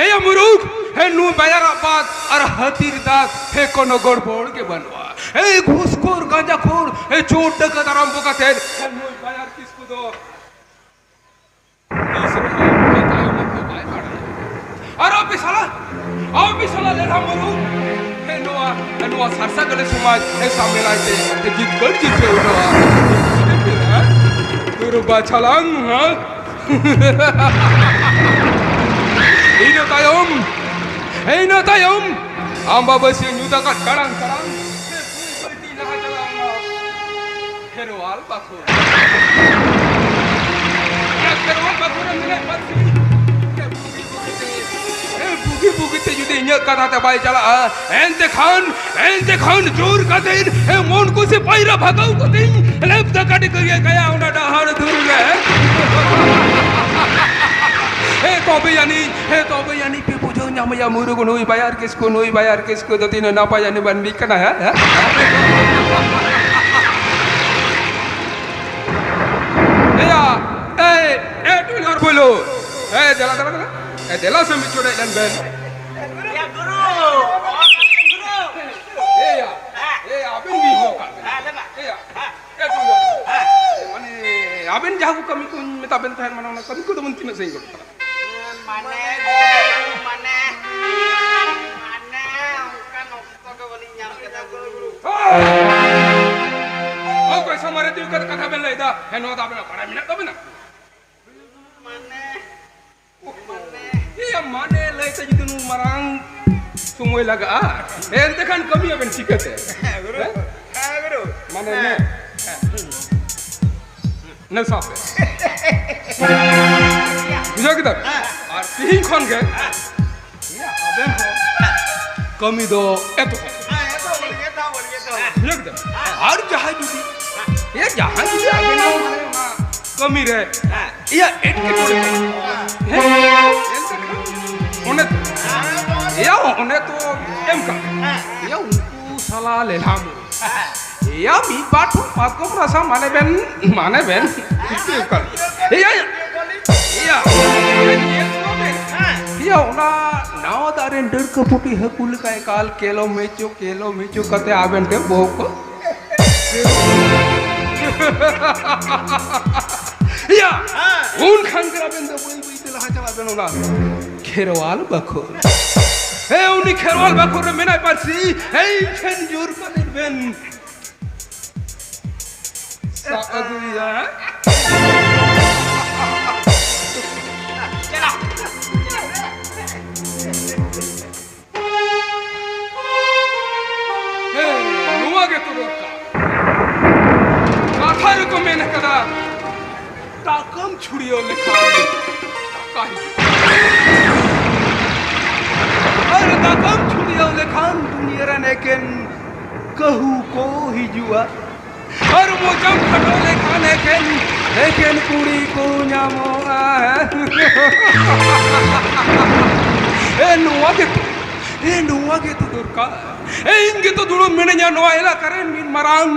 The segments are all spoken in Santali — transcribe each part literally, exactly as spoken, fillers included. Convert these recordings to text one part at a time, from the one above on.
ᱮᱭᱟ ᱢᱩᱨᱩᱠ, ᱦᱮ ᱱᱩᱭ ᱵᱟᱭᱟᱨᱟᱜ ᱵᱟᱫ ᱟᱨ ᱦᱟᱹᱛᱤᱨ ᱫᱟᱜ, ᱦᱮ ᱠᱳᱱᱳ ᱜᱚᱲᱵᱚᱲ ᱜᱮ ᱵᱟᱹᱱᱩᱜᱼᱟ᱾ ᱮᱭ ᱜᱷᱩᱥᱠᱷᱳᱨ, ᱜᱟᱸᱡᱟᱠᱷᱳᱨ, ᱮ ᱪᱳᱨ ᱰᱟᱹᱠᱟᱹᱛ ᱟᱨᱟᱢᱵᱚ ᱠᱟᱛᱮ, ᱦᱮ ᱱᱩᱭ ᱵᱟᱭᱟᱨ ᱠᱤᱥᱠᱩ ᱫᱚ ᱛᱤᱥ ᱨᱮᱦᱚᱸ ᱵᱮᱛᱟᱭᱚᱢ ᱫᱚ ᱵᱟᱭ ᱵᱟᱲᱟᱭᱟ᱾ ᱟᱨ ᱟᱯᱮ ᱥᱟᱞᱟ, ᱟᱯᱮ ᱥᱟᱞᱟ ᱞᱮᱞᱦᱟ ᱢᱩᱨᱩᱠ, ᱦᱮ ᱱᱚᱣᱟ, ᱦᱮ ᱱᱚᱣᱟ ᱥᱟᱨᱥᱟ ᱜᱟᱹᱰᱤ ᱥᱚᱢᱟᱡᱽ, ᱦᱮ ᱥᱟᱢᱮᱞᱟᱭ ᱛᱮ, ᱦᱮ ᱡᱤᱛᱠᱟᱹᱨ ᱡᱤᱛᱠᱟᱹᱨ ᱱᱚᱣᱟ ᱫᱩᱨᱵᱟ ᱪᱷᱟᱞᱟᱝ, ᱦᱮ? ᱤᱱᱟᱹ ᱛᱟᱭᱚᱢ, ᱤᱱᱟᱹ ᱛᱟᱭᱚᱢ, ᱟᱢᱵᱟᱵᱟᱹᱥᱭᱟᱹ ᱧᱩᱛ ᱟᱠᱟᱫ ᱠᱟᱲᱟᱝ ᱠᱟᱲᱟᱝ, ᱥᱮ ᱵᱟᱹᱭ ᱵᱟᱹᱭ ᱛᱤᱧ ᱞᱟᱦᱟ ᱪᱟᱞᱟᱣ ᱮᱱᱟ᱾ ᱠᱷᱮᱨᱣᱟᱞ ᱵᱟᱠᱷᱳᱞ᱾ ᱚᱱᱟ ᱠᱷᱮᱨᱣᱟᱞ ᱵᱟᱠᱷᱳᱞ ᱨᱮ ᱢᱮᱱᱟᱜ ᱯᱟᱹᱨᱥᱤ᱾ ᱮ, ᱵᱩᱜᱤ ᱵᱩᱜᱤ ᱛᱮ ᱡᱩᱫᱤ ᱤᱧᱟᱹᱜ ᱠᱟᱛᱷᱟ ᱛᱮ ᱵᱟᱭ ᱪᱟᱞᱟᱜᱼᱟ, ᱮᱱᱛᱮ ᱠᱷᱟᱱ, ᱮᱱᱛᱮ ᱠᱷᱟᱱ ᱡᱳᱨ ᱠᱟᱛᱮ, ᱮ, ᱢᱚᱱ ᱠᱩᱥᱤ ᱯᱟᱭᱨᱟ ᱵᱷᱟᱜᱟᱣ ᱠᱟᱛᱮ ᱞᱮᱯ ᱫᱟᱠᱟ ᱴᱤᱠᱟᱹ ᱜᱮ ᱠᱟᱭᱟ ᱚᱱᱟ ᱰᱟᱦᱟᱨ ᱫᱷᱩᱨ ᱨᱮ᱾ ᱮ, ᱛᱚᱵᱮ ᱟᱹᱱᱤᱡ, ᱮ, ᱛᱚᱵᱮ ᱟᱹᱱᱤᱡ ᱯᱮ ᱵᱩᱡᱷᱟᱹᱣ ᱧᱟᱢᱮᱭᱟ ᱢᱩᱨᱩᱜ ᱱᱩᱭ ᱵᱟᱭᱟᱨ ᱠᱤᱥᱠᱩ, ᱱᱩᱭ ᱵᱟᱭᱟᱨ ᱠᱤᱥᱠᱩ ᱫᱚ ᱛᱤᱱᱟᱹᱜ ᱱᱟᱯᱟᱭ ᱟᱹᱱᱤᱡ ᱢᱟᱹᱱᱢᱤ ᱠᱟᱱᱟᱭ, ᱦᱮᱸ? ᱮᱭᱟ, ᱮᱭ, ᱮ, ᱴᱩᱭᱞᱚᱨ ᱯᱩᱭᱞᱩ᱾ ᱮ, ᱫᱮᱞᱟ, ᱫᱮᱞᱟ, ᱫᱮᱞᱟ᱾ ᱮ, ᱫᱮᱞᱟ ᱥᱮ ᱢᱤᱫ ᱪᱚᱴ ᱦᱮᱡ ᱞᱮᱱ ᱵᱮᱱ᱾ ᱮᱭᱟ, ᱜᱩᱨᱩ᱾ ᱚ, ᱜᱩᱨᱩ᱾ ᱮᱭᱟ, ᱮᱭᱟ, ᱟᱵᱮᱱ ᱜᱮ ᱦᱚᱦᱚ ᱠᱟᱜ ᱵᱮᱱ᱾ ᱦᱮᱸ, ᱞᱟᱹᱭ ᱢᱮ᱾ ᱮᱭᱟ, ᱮ, ᱴᱩᱭᱞᱚᱨ᱾ ᱦᱮᱸ᱾ ᱢᱟᱱᱮ, ᱟᱵᱮᱱ ᱡᱟᱦᱟᱸ ᱠᱚ ᱠᱟᱹᱢᱤ ᱠᱚᱧ ᱢᱮᱛᱟ ᱵᱮᱱ ᱛᱟᱦᱮᱸᱫ, ᱢᱟᱱᱮ, ᱚᱱᱟ ᱠᱟᱹᱢᱤ ᱠᱚᱫᱚ ᱵᱚᱱ ᱛᱤᱱᱟᱹᱜ ᱥᱟᱺᱜᱤᱧ ᱜᱚᱫ ᱠᱟᱫᱟ? ᱢᱟᱱᱮ, ᱢᱟᱱᱮ, ᱢᱟᱱᱮ, ᱚᱱᱠᱟᱱ ᱚᱠᱛᱚ ᱜᱮ ᱵᱟᱹᱞᱤᱧ ᱧᱟᱢ ᱠᱮᱫᱟ, ᱜᱩᱨᱩ᱾ ᱚᱠᱚᱭ ᱥᱟᱢᱟᱝ ᱨᱮ ᱛᱤᱸᱜᱩ ᱠᱟᱛᱮ ᱠᱟᱛᱷᱟ ᱵᱮᱱ ᱞᱟᱹᱭ ᱮᱫᱟ? ᱦᱮᱸ, ᱱᱚᱣᱟ ᱫᱚ ᱟᱵᱮᱱᱟᱜ ᱵᱟᱲᱟᱭ ᱢᱮᱱᱟᱜ ᱛᱟᱵᱮᱱᱟ? ᱢᱟᱱᱮ, ᱢᱟᱱᱮ᱾ ᱮᱭᱟ, ᱢᱟᱱᱮ ᱞᱟᱹᱭ ᱛᱮ ᱡᱩᱫᱤ ᱱᱩᱱ ᱢᱟᱨᱟᱝ ᱥᱚᱢᱚᱭ ᱞᱟᱜᱟᱜᱼᱟ, ᱮᱱᱛᱮ ᱠᱷᱟᱱ ᱠᱟᱹᱢᱤᱭᱟᱵᱮᱱ ᱪᱤᱠᱟᱹᱛᱮ? ᱦᱮᱸ, ᱜᱩᱨᱩ᱾ ᱦᱮᱸ? ᱦᱮᱸ, ᱜᱩᱨᱩ᱾ ᱢᱟᱱᱮ ᱦᱮᱸ᱾ ᱱᱮ-, ᱦᱮᱸ᱾ ᱱᱮᱥᱟ ᱯᱮ᱾ ᱵᱩᱡᱷᱟᱹᱣ ᱠᱮᱫᱟ? ᱦᱮᱸ᱾ ᱟᱨ ᱛᱤᱦᱤᱧ ᱠᱷᱚᱱ ᱜᱮ ᱦᱮᱸ᱾ ᱟᱵᱮᱱ ᱦᱚᱸ ᱠᱟᱹᱢᱤ ᱫᱚ ᱮᱛᱚᱦᱚᱵ᱾ ᱦᱮᱸ, ᱮᱛᱚᱦᱚᱵ ᱞᱟᱹᱜᱤᱫ, ᱮᱛᱚᱦᱚᱵ ᱞᱟᱹᱜᱤᱫ, ᱮᱛᱚᱦᱚᱵ᱾ ᱵᱩᱡᱷᱟᱹᱣ ᱠᱮᱫᱟ? ᱦᱮᱸ᱾ ᱟᱨ ᱡᱟᱦᱟᱸᱭ ᱡᱩᱫᱤ, ᱮ, ᱡᱟᱦᱟᱸᱭ ᱡᱩᱫᱤ ᱟᱵᱮᱱ ᱦᱚᱸ ᱢᱟᱱᱮ ᱚᱱᱟ ᱠᱟᱹᱢᱤ ᱨᱮ, ᱦᱮᱸ᱾ ᱮᱭᱟ, ᱮᱴᱠᱮᱴᱚᱬᱮ ᱠᱚ᱾ ᱦᱮᱸ? ᱮᱱᱛᱮ ᱠᱷᱟᱱ ᱚᱱᱮ ᱛᱚ, ᱮᱭᱟ, ᱚᱱᱮ ᱛᱚ ᱮᱢ ᱠᱟᱜ᱾ ᱮᱭᱟ, ᱩᱱᱠᱩ ᱥᱟᱞᱟ ᱞᱮᱞᱦᱟ ᱢᱩᱨᱩ᱾ ᱮᱭᱟ, ᱢᱤᱫ ᱵᱟᱨ ᱴᱷᱚᱯ ᱯᱟᱛᱠᱚᱢ ᱨᱟᱥᱟ ᱢᱟᱱᱮ ᱵᱮᱱ, ᱢᱟᱱᱮ ᱵᱮᱱ ᱪᱤᱠᱟᱹ ᱠᱟᱜ᱾ ᱮᱭᱟ, ᱮᱭᱟ, ᱮᱭᱟ, ᱧᱮᱞ ᱠᱚ ᱵᱮᱱ᱾ ᱭᱟ, ᱚᱱᱟ ᱱᱟᱣᱟ ᱫᱟᱜ ᱨᱮᱱ ᱰᱟᱹᱲᱠᱟᱹ ᱯᱩᱴᱤ ᱦᱟᱹᱠᱩ ᱞᱮᱠᱟ ᱮᱠᱟᱞ ᱠᱮᱞᱚ ᱢᱮᱪᱚ, ᱠᱮᱞᱚ ᱢᱮᱪᱚ ᱠᱟᱛᱮ ᱟᱵᱮᱱ ᱴᱷᱮᱱ ᱵᱚᱦᱚᱜ ᱠᱚ᱾ ᱭᱟ, ᱩᱱ ᱠᱷᱟᱱ ᱜᱮ ᱟᱵᱮᱱ ᱫᱚ ᱵᱟᱹᱭ ᱵᱟᱹᱭ ᱛᱮ ᱞᱟᱦᱟ ᱪᱟᱞᱟᱜ ᱵᱮᱱ ᱚᱱᱟ ᱠᱷᱮᱨᱣᱟᱞ ᱵᱟᱠᱷᱳᱞ᱾ ᱦᱮᱸ, ᱩᱱᱤ ᱠᱷᱮᱨᱣᱟᱞ ᱵᱟᱠᱷᱳᱞ ᱨᱮ ᱢᱮᱱᱟᱭ ᱯᱟᱹᱨᱥᱤ, ᱦᱮᱸ, ᱤᱧ ᱴᱷᱮᱱ ᱡᱳᱨ ᱠᱟᱛᱮ ᱵᱮᱱ ᱥᱟᱵ ᱟᱹᱜᱩᱭᱟ᱾ ᱦᱮᱸ, ᱱᱚᱣᱟ ᱜᱮᱛᱚ ᱫᱚᱨᱠᱟᱨ᱾ ᱠᱟᱛᱷᱟ ᱨᱮᱠᱚ ᱢᱮᱱ ᱟᱠᱟᱫᱟ, ᱫᱟᱠᱟᱢ ᱪᱷᱩᱲᱭᱟᱹᱣ ᱞᱮᱠᱷᱟᱱ ᱫᱟᱠᱟ ᱦᱤᱡᱩᱜᱼᱟ᱾ ᱟᱨ ᱫᱟᱠᱟᱢ ᱪᱷᱩᱲᱭᱟᱹᱣ ᱞᱮᱠᱷᱟᱱ ᱫᱩᱱᱤᱭᱟᱹ ᱨᱮᱱ ᱮᱠᱮᱱ ᱠᱟᱹᱦᱩ ᱠᱚ ᱦᱤᱡᱩᱜᱼᱟ᱾ ᱟᱨ ᱢᱚᱪᱟᱢ ᱠᱷᱟᱴᱚ ᱞᱮᱠᱷᱟᱱ ᱮᱠᱮᱱ, ᱮᱠᱮᱱ ᱠᱩᱲᱤ ᱠᱚ ᱧᱟᱢᱚᱜᱼᱟ᱾ ᱮ, ᱱᱚᱣᱟ ᱜᱮᱛᱚ, ᱮ, ᱱᱚᱣᱟ ᱜᱮᱛᱚ ᱫᱚᱨᱠᱟᱨ᱾ ᱮ, ᱤᱧ ᱜᱮᱛᱚ ᱫᱩᱲᱩᱵ ᱢᱤᱱᱟᱹᱧᱟ ᱱᱚᱣᱟ ᱮᱞᱟᱠᱟ ᱨᱮᱱ ᱢᱤᱫ ᱢᱟᱨᱟᱝ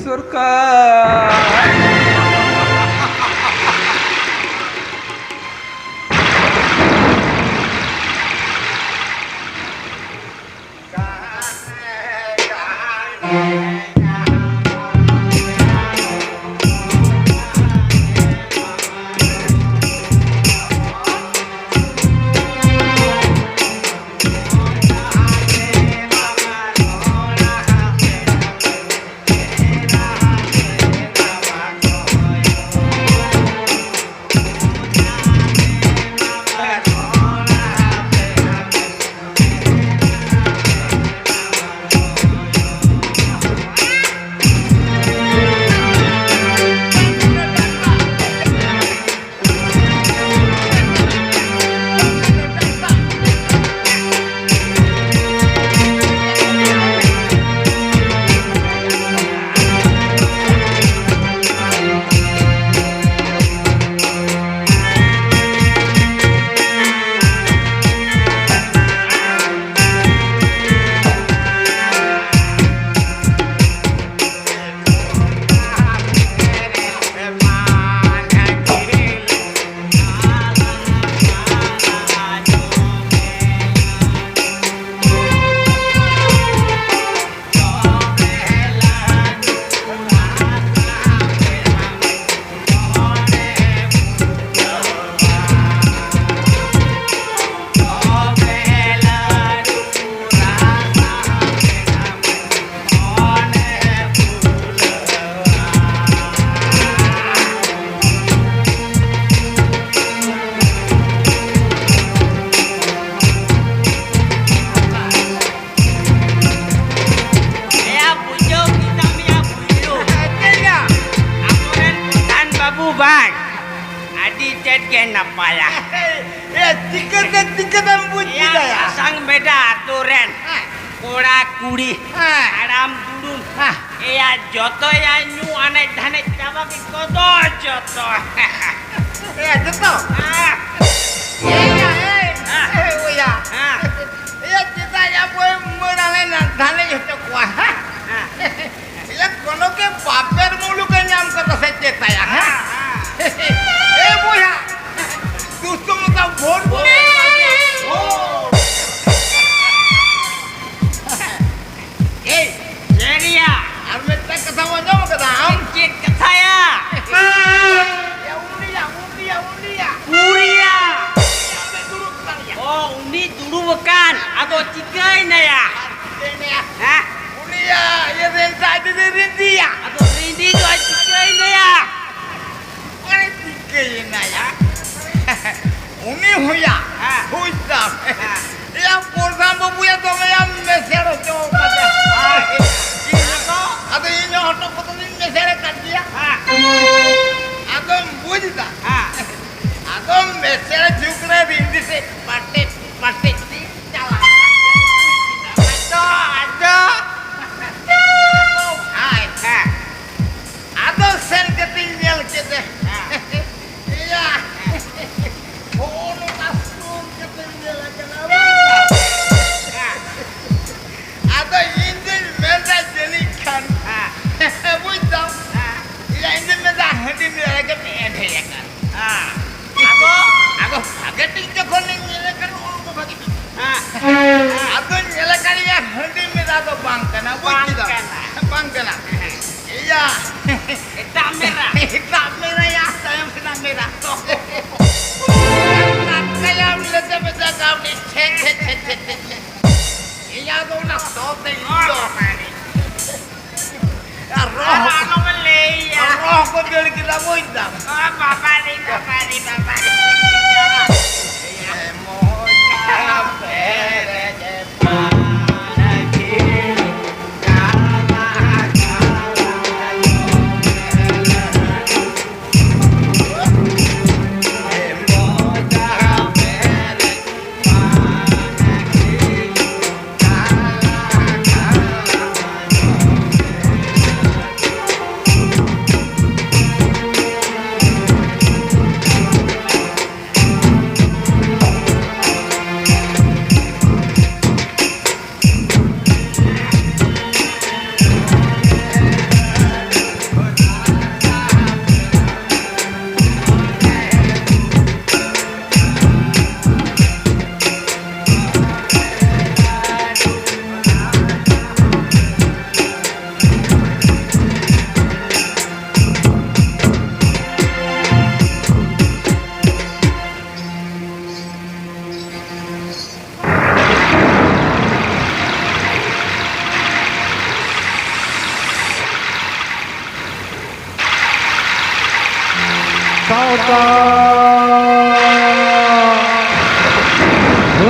ᱥᱚᱨᱠᱟᱨ᱾ ᱱᱟᱯᱟᱭᱟ᱾ ᱮ, ᱪᱤᱠᱟᱹᱛᱮ, ᱪᱤᱠᱟᱹᱛᱮᱢ ᱵᱩᱡᱽ ᱮᱭᱟ, ᱠᱮᱫᱟ ᱭᱟ? ᱥᱟᱥᱟᱝ ᱵᱮᱰᱟ ᱟᱛᱳ ᱨᱮᱱ ᱦᱮᱸ᱾ ᱠᱚᱲᱟ ᱠᱩᱲᱤ, ᱦᱮᱸ᱾ ᱦᱟᱲᱟᱢ ᱫᱩᱲᱩᱢ, ᱦᱮᱸ᱾ ᱮᱭᱟ, ᱡᱚᱛᱚᱭᱟ ᱧᱩ ᱟᱱᱮᱡ ᱫᱷᱟᱱᱮᱡ ᱪᱟᱵᱟ ᱠᱮᱫ ᱠᱚᱫᱚ ᱡᱚᱛᱚ᱾ ᱮ, ᱡᱚᱛᱚ? ᱦᱮᱸ᱾ ᱮᱭᱟ, ᱮᱭ, ᱦᱮᱸ᱾ ᱮᱭ, ᱚᱭᱟ᱾ ᱦᱮᱸ᱾ ᱮᱭᱟ, ᱪᱮᱫᱟᱜ ᱭᱟ ᱵᱚᱭ ᱢᱟᱹᱲ ᱟᱞᱮ ᱱᱟ ᱫᱷᱟᱱᱮᱡ ᱦᱚᱪᱚ ᱠᱚᱣᱟ, ᱦᱮᱸ? ᱦᱮᱸ᱾ ᱮ, ᱠᱳᱱᱳ ᱜᱮ ᱵᱟᱯᱮᱨ ᱢᱩᱞᱩᱠ ᱮ ᱧᱟᱢ ᱠᱟᱫᱟ ᱥᱮ ᱪᱮᱫ ᱛᱟᱭᱟ, ᱦᱮᱸ? ᱦᱮᱸ, ᱦᱮᱸ᱾ ᱮ ᱵᱚᱭᱦᱟ, ᱫᱩᱥᱴᱚ ᱢᱚᱛᱟ ᱵᱷᱳᱴ ᱵᱚᱞᱮ ᱮᱢᱟ ᱫᱮᱭᱟ᱾ ᱮᱭ, ᱪᱮᱫ ᱭᱟ? ᱟᱨ ᱢᱤᱫᱴᱟᱝ ᱠᱟᱛᱷᱟᱢ ᱟᱸᱡᱚᱢ ᱠᱟᱫᱟ ᱟᱢ? ᱪᱮᱫ ᱠᱟᱛᱷᱟ ᱭᱟ? ᱮ, ᱩᱱᱤᱭᱟ, ᱩᱱᱤᱭᱟ, ᱩᱱᱤᱭᱟ᱾ ᱩᱱᱤᱭᱟ? ᱩᱱᱤᱭᱟ ᱫᱩᱲᱩᱵ ᱠᱟᱱ ᱭᱟ᱾ ᱚ, ᱩᱱᱤ ᱫᱩᱲᱩᱵ ᱟᱠᱟᱱ, ᱟᱫᱚ ᱪᱤᱠᱟᱹᱭᱱᱟᱭᱟ? ᱟᱨ ᱪᱤᱠᱟᱹᱭᱱᱟᱭᱟ? ᱦᱮᱸ? ᱩᱱᱤᱭᱟᱜ ᱤᱭᱟᱹ ᱨᱮᱱ ᱛᱟᱡ ᱡᱩᱫᱤ ᱨᱤᱸᱫᱤᱭᱟ᱾ ᱟᱫᱚ ᱨᱤᱸᱫᱤ ᱫᱚ ᱪᱤᱠᱟᱹᱭᱱᱟᱭᱟ? ᱚᱠᱟᱨᱮ ᱪᱤᱠᱟᱹᱭᱮᱱᱟᱭᱟ? ᱩᱱᱤ ᱦᱚᱸᱭᱟ, ᱦᱮᱸ᱾ ᱵᱩᱡᱽ ᱫᱟᱢ᱾ ᱦᱮᱸ᱾ ᱮᱭᱟ, ᱯᱨᱚᱫᱷᱟᱱ ᱵᱟᱹᱵᱩᱭᱟ ᱫᱚᱢᱮᱭᱟ ᱢᱮᱥᱮᱲ ᱦᱚᱪᱚ ᱠᱟᱫᱟ᱾ ᱦᱮᱸ᱾ ᱟᱫᱚ? ᱟᱫᱚ ᱤᱧ ᱦᱚᱸ ᱦᱚᱴᱚᱜ ᱠᱚᱫᱚ ᱞᱤᱧ ᱢᱮᱥᱮᱲ ᱟᱠᱟᱫ ᱜᱮᱭᱟ᱾ ᱦᱮᱸ᱾ ᱟᱫᱚᱢ ᱵᱩᱡᱽ ᱫᱟ? ᱦᱮᱸ᱾ ᱟᱫᱚ ᱢᱮᱥᱮᱲ ᱡᱩᱜᱽ ᱨᱮ ᱨᱤᱸᱫᱤ ᱥᱮ ᱯᱟᱴᱮ, ᱯᱟᱴᱮ ᱛᱤ ᱪᱟᱞᱟᱜ᱾ ᱟᱫᱚ, ᱟᱫᱚ᱾ ᱦᱟᱭ᱾ ᱦᱮᱸ᱾ ᱟᱫᱚ ᱥᱮᱱ ᱠᱟᱛᱮᱧ ᱧᱮᱞ ᱠᱮᱫᱮ᱾ ᱦᱮᱸ᱾ ᱮᱭᱟ᱾ ᱦᱚᱸᱜᱼᱚ ᱱᱚᱝᱠᱟ ᱥᱩᱨ ᱠᱟᱛᱮᱧ ᱧᱮᱞᱮ ᱠᱟᱱᱟ, ᱵᱟᱝ? ᱦᱮᱸ᱾ ᱟᱫᱚ ᱤᱧ ᱫᱩᱧ ᱢᱮᱱᱫᱟ ᱡᱟᱹᱱᱤᱡ ᱠᱷᱟᱱ, ᱦᱮᱸ᱾ ᱵᱩᱡᱽ ᱫᱟᱢ? ᱦᱮᱸ᱾ ᱮᱭᱟ, ᱤᱧ ᱫᱩᱧ ᱢᱮᱱᱫᱟ ᱦᱟᱺᱰᱤ ᱢᱮᱞᱟ ᱨᱮᱜᱮ ᱮᱰᱷᱮ ᱟᱠᱟᱱ᱾ ᱦᱮᱸ᱾ ᱟᱫᱚ? ᱟᱫᱚ ᱵᱷᱟᱜᱮ ᱴᱷᱤᱠ ᱡᱚᱠᱷᱚᱱᱤᱧ ᱧᱮᱞᱮ ᱠᱟᱱᱟ, ᱩᱱ ᱫᱚ ᱵᱷᱟᱜᱮ ᱴᱷᱤᱠ᱾ ᱦᱮᱸ᱾ ᱟᱫᱚᱧ ᱧᱮᱞᱮ ᱠᱟᱱ ᱜᱮᱭᱟ, ᱦᱟᱺᱰᱤ ᱢᱮᱞᱟ ᱫᱚ ᱵᱟᱝ ᱠᱟᱱᱟ, ᱵᱩᱡᱽ ᱵᱟᱝ ᱠᱮᱫᱟᱢ? ᱠᱟᱱᱟ᱾ ᱵᱟᱝ ᱠᱟᱱᱟ᱾ ᱦᱮᱸ᱾ ᱮᱭᱟ᱾ ᱮᱴᱟᱜ ᱢᱮᱞᱟ᱾ ᱮᱴᱟᱜ ᱢᱮᱞᱟ ᱭᱟ, ᱛᱟᱭᱚᱢ ᱥᱮᱱᱟᱜ ᱢᱮᱞᱟ᱾ ᱴᱟᱴᱠᱟᱭᱟᱢ ᱞᱮᱫᱮ ᱢᱮᱫᱮ ᱠᱟᱹᱣᱰᱤ᱾ ᱪᱷᱮ, ᱪᱷᱮ, ᱪᱷᱮ᱾ ᱤᱧᱟᱜ ᱫᱚ ᱚᱱᱟ ᱥᱚ ᱛᱮ ᱤᱧ ᱫᱚ᱾ ᱟᱨ ᱨᱚᱦ-, ᱟᱨ ᱟᱞᱚᱢ ᱞᱟᱹᱭᱟ᱾ ᱨᱚᱦ ᱠᱚ ᱫᱟᱹᱲ ᱠᱮᱫᱟ, ᱵᱩᱡᱽ ᱫᱟᱢ᱾ ᱚ, ᱵᱟᱵᱟ ᱨᱮ, ᱵᱟᱵᱟ ᱨᱮ, ᱵᱟᱵᱟ ᱨᱮ᱾ ᱮ ᱢᱚᱡᱟ ᱯᱮᱨᱮᱡ ᱯᱟᱱᱟᱠᱤ, ᱠᱟᱞᱟ ᱠᱟᱞᱟ ᱧᱚᱜ ᱮ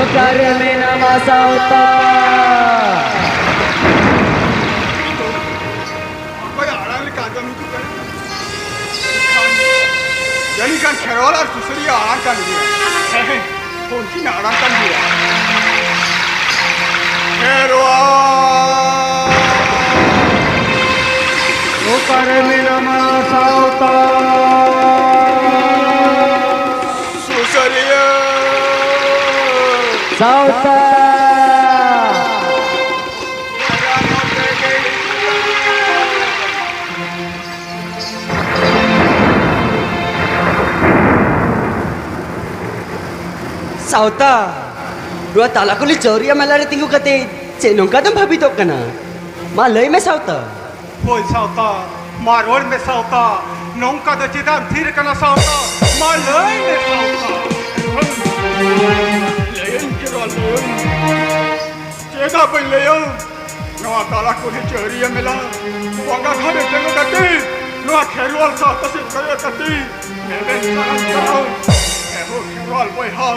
ᱚᱠᱟᱨᱮ ᱢᱮᱱᱟᱢᱟ ᱥᱟᱶᱛᱟ? ᱚᱠᱚᱭᱟᱜ ᱟᱲᱟᱝ ᱞᱮᱠᱟ ᱟᱸᱡᱚᱢ ᱦᱤᱡᱩᱜ ᱠᱟᱱᱟ? ᱡᱟᱹᱱᱤᱡ ᱠᱷᱟᱱ ᱠᱷᱮᱨᱣᱟᱞ ᱟᱨ ᱥᱩᱥᱟᱹᱨᱤᱭᱟᱹ ᱟᱲᱟᱝ ᱠᱟᱱ ᱜᱮᱭᱟ᱾ ᱦᱮᱸ, ᱩᱱᱠᱤᱱᱟᱜ ᱟᱲᱟᱝ ᱠᱟᱱ ᱜᱮᱭᱟ᱾ ᱠᱷᱮᱨᱣᱟᱞ! ᱚᱠᱟᱨᱮ ᱢᱮᱱᱟᱢᱟ ᱥᱟᱶᱛᱟ? ᱥᱩᱥᱟᱹᱨᱤᱭᱟᱹ! ᱥᱟᱶᱛᱟ! ᱥᱟᱶᱛᱟ, ᱱᱚᱣᱟ ᱛᱟᱞᱟ ᱠᱩᱞᱦᱤ ᱪᱟᱹᱣᱨᱤᱭᱟᱹ ᱢᱮᱞᱟ ᱨᱮ ᱛᱤᱸᱜᱩ ᱠᱟᱛᱮ ᱪᱮᱫ ᱱᱚᱝᱠᱟ ᱫᱚᱢ ᱵᱷᱟᱹᱵᱤᱛᱚᱜ ᱠᱟᱱᱟ? ᱢᱟ ᱞᱟᱹᱭ ᱢᱮ ᱥᱟᱶᱛᱟ᱾ ᱦᱳᱭ ᱥᱟᱶᱛᱟ, ᱢᱟ ᱨᱚᱲ ᱢᱮ ᱥᱟᱶᱛᱟ, ᱱᱚᱝᱠᱟ ᱫᱚ ᱪᱮᱫᱟᱜ ᱮᱢ ᱛᱷᱤᱨ ᱟᱠᱟᱱᱟ ᱥᱟᱶᱛᱟ? ᱢᱟ ᱞᱟᱹᱭ ᱢᱮ ᱥᱟᱶᱛᱟ᱾ ᱞᱟᱹᱭᱟᱹᱧ ᱪᱮᱫᱟᱜ ᱞᱟᱹᱭᱟᱹᱧ? ᱪᱮᱫᱟᱜ ᱵᱟᱹᱧ ᱞᱟᱹᱭᱟ? ᱱᱚᱣᱟ ᱛᱟᱞᱟ ᱠᱩᱞᱦᱤ ᱪᱟᱹᱣᱨᱤᱭᱟᱹ ᱢᱮᱞᱟ ᱵᱚᱸᱜᱟ ᱜᱷᱟᱴ ᱨᱮ ᱛᱤᱸᱜᱩ ᱠᱟᱛᱮ, ᱱᱚᱣᱟ ᱠᱷᱮᱨᱣᱟᱞ ᱥᱟᱶᱛᱟ ᱥᱮᱫ ᱠᱚᱭᱚᱜ ᱠᱟᱛᱮ ᱢᱮᱢᱮᱱ ᱥᱟᱱᱟᱧ ᱠᱟᱱᱟ, ᱮᱦᱳ ᱠᱷᱮᱨᱣᱟᱞ ᱵᱚᱭᱦᱟ,